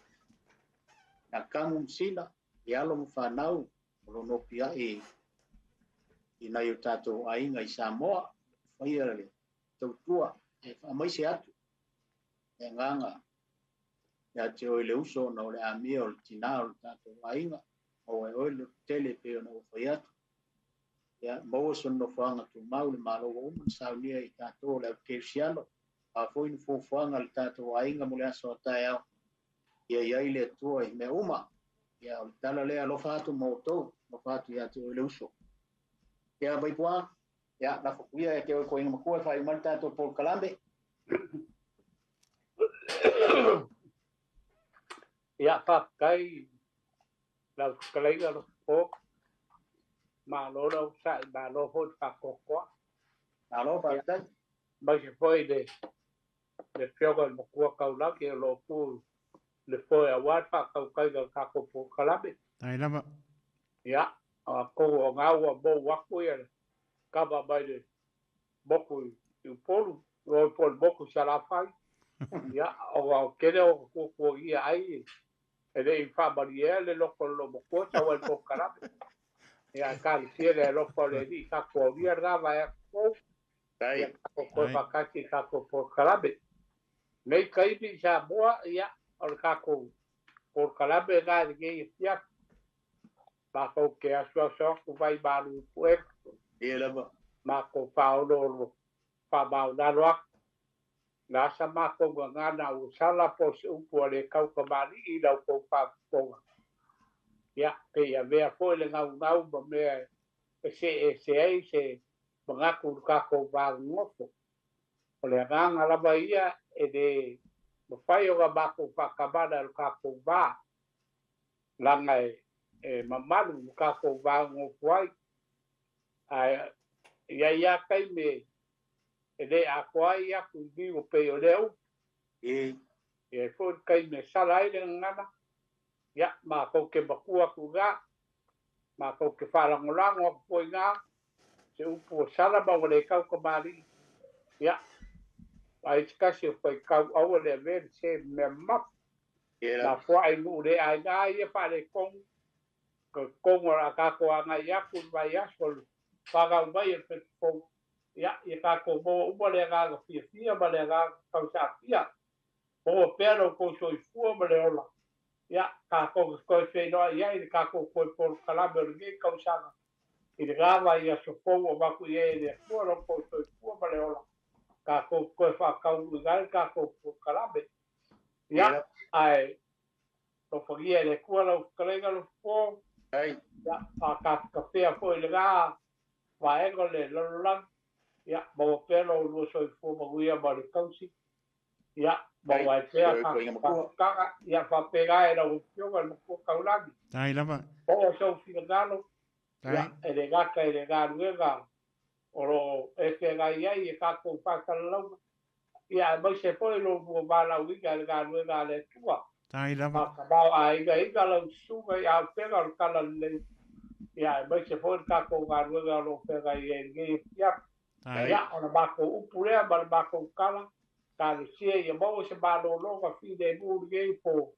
Speaker 2: na kamu masina i alo ma fanau o lo nopiai i nai o tatou aiga i Samoa faia le tautua e faamaise atu e agaga ia te oe le uso ona o le amia o le tinā o le tatou aiga maua e oe le lototele pei ona ua fai atu ia maua sona nofoaga tumau le malo ua uma na saunia i tatou o le aukerisiano a foi ni fuafuaga le tatou aiga mo le aso a taeao ia iai le Atua i mea uma ia o le tala lea alofa atu ma outou alofa atu ia te oe le uso ia Vaipua ia lafo kuia e te oe koinga makua e faaiu mai le tatou polokalame.
Speaker 3: Ia faafetai lau fetalaiga lo po malo lau sa'i malo foi le faatoatoa.
Speaker 2: Malo faafetai.
Speaker 3: Mai se foi le fioga i le matua taulagi o loo pu le foe auā le faatautaiga o le tatou polokalame.
Speaker 4: Tai lava.
Speaker 3: Ia, atonu o gā ua mou atu ia le kava mai le moku i Upolu, o po le moku i Salafai. Ia, o o kele o kuakuagia ai e le i faamaliea le loko o lo matua tau ai le polokalame. Ia, kalosia le alofa o le Alii tatou aulia lena vaeatu fou. Ia tatou toe faatasi i tatou polokalame. Nei taimi i Samoa, ia, o le tatou polokalame lena i lenei afiafi. Matou te asuasu atu vai malu i puega.
Speaker 2: Ia lava.
Speaker 3: Matou faaoloolo faamaonalo atu. Na asa matou gagana ua sala po o se upu a le taukamalii i la outou faafofoga. Ia, pe i avea foi le gaugau ma mea e seese ai se manatu i le tatou vaganofo. O le agaga lava ia e le mafai ona matou faatamala i le tatou va, laga e mamalu le tatou vaganofo ai. Ae i ai lava taimi e le atoa ai atu i liu pei o lea upu. E i ai foi le taimi e sala ai le gagana, ia, matou te matua atu i ina, matou te faalagolago atu foi i ina, se upu ua sala ma ua le taukamalii, ia, ai se tasi o faitau aua le avea le se mea mamafa. Mafuaa i nuu le aiga ia faaletonu, talitonu o le a tatou agai atu i le vaiaso o le fanau mai e le fetufou, ia, ia tatou maua uma le agaga fiafia ma le agaga tausaafia. Maua pea lo outou soifua ma le ola. Ia, tatou te toe feiloai ai i le tatou toe polokalame o lenei tausaga i le gava i aso fou o avatu i ai e le Atua lo outou soifua ma le ola. Tatou toe faataunuuina ai le tatou polokalame. Ia, ae alofagia e le Atua lau fetalaiga lo fofo. Ia, faatafetafea foi i lena vaega o le lalolagi. Ia, maua pea lo ulua soifua manuia ma le tausi. Ia, maua ai pea faafetaga. Ia, faapena e lau afioga i le matua taulagi.
Speaker 4: Tai lava.
Speaker 3: Po o sou finagalo. Ia, e le gata i le galuega o loo e feagai ai e tatou faasalalauga. Ia, aemaise foi lo lua valaauina i le galuega a le Atua.
Speaker 4: Tai lava.
Speaker 3: Faatamaoaigaina lau susuga i auupega o le talalelei. Ia, aemaise foi le tatou galuega o loo feagai ai i lenei afiafi. Ia, o le matou upu lea ma le matou tala, talosia ia maua se malologa filemu i lenei po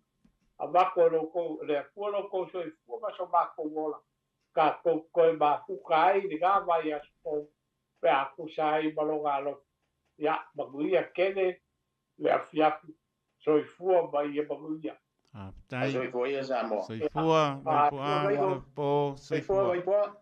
Speaker 3: avatu e lo outou le Atua lo outou soifua ma so matou ola. Tatou toe mafuta ai i lena vaiaso fou pe a tusa ai ma lona alofa. Ia, manuia tele le afiafi soifua ma ia manuia.
Speaker 4: Faafetai.
Speaker 2: Soifua ia Samoa.
Speaker 4: Soifua, Vaipu'a, po,
Speaker 2: Soifua,
Speaker 4: soifua.
Speaker 2: Vaipu'a.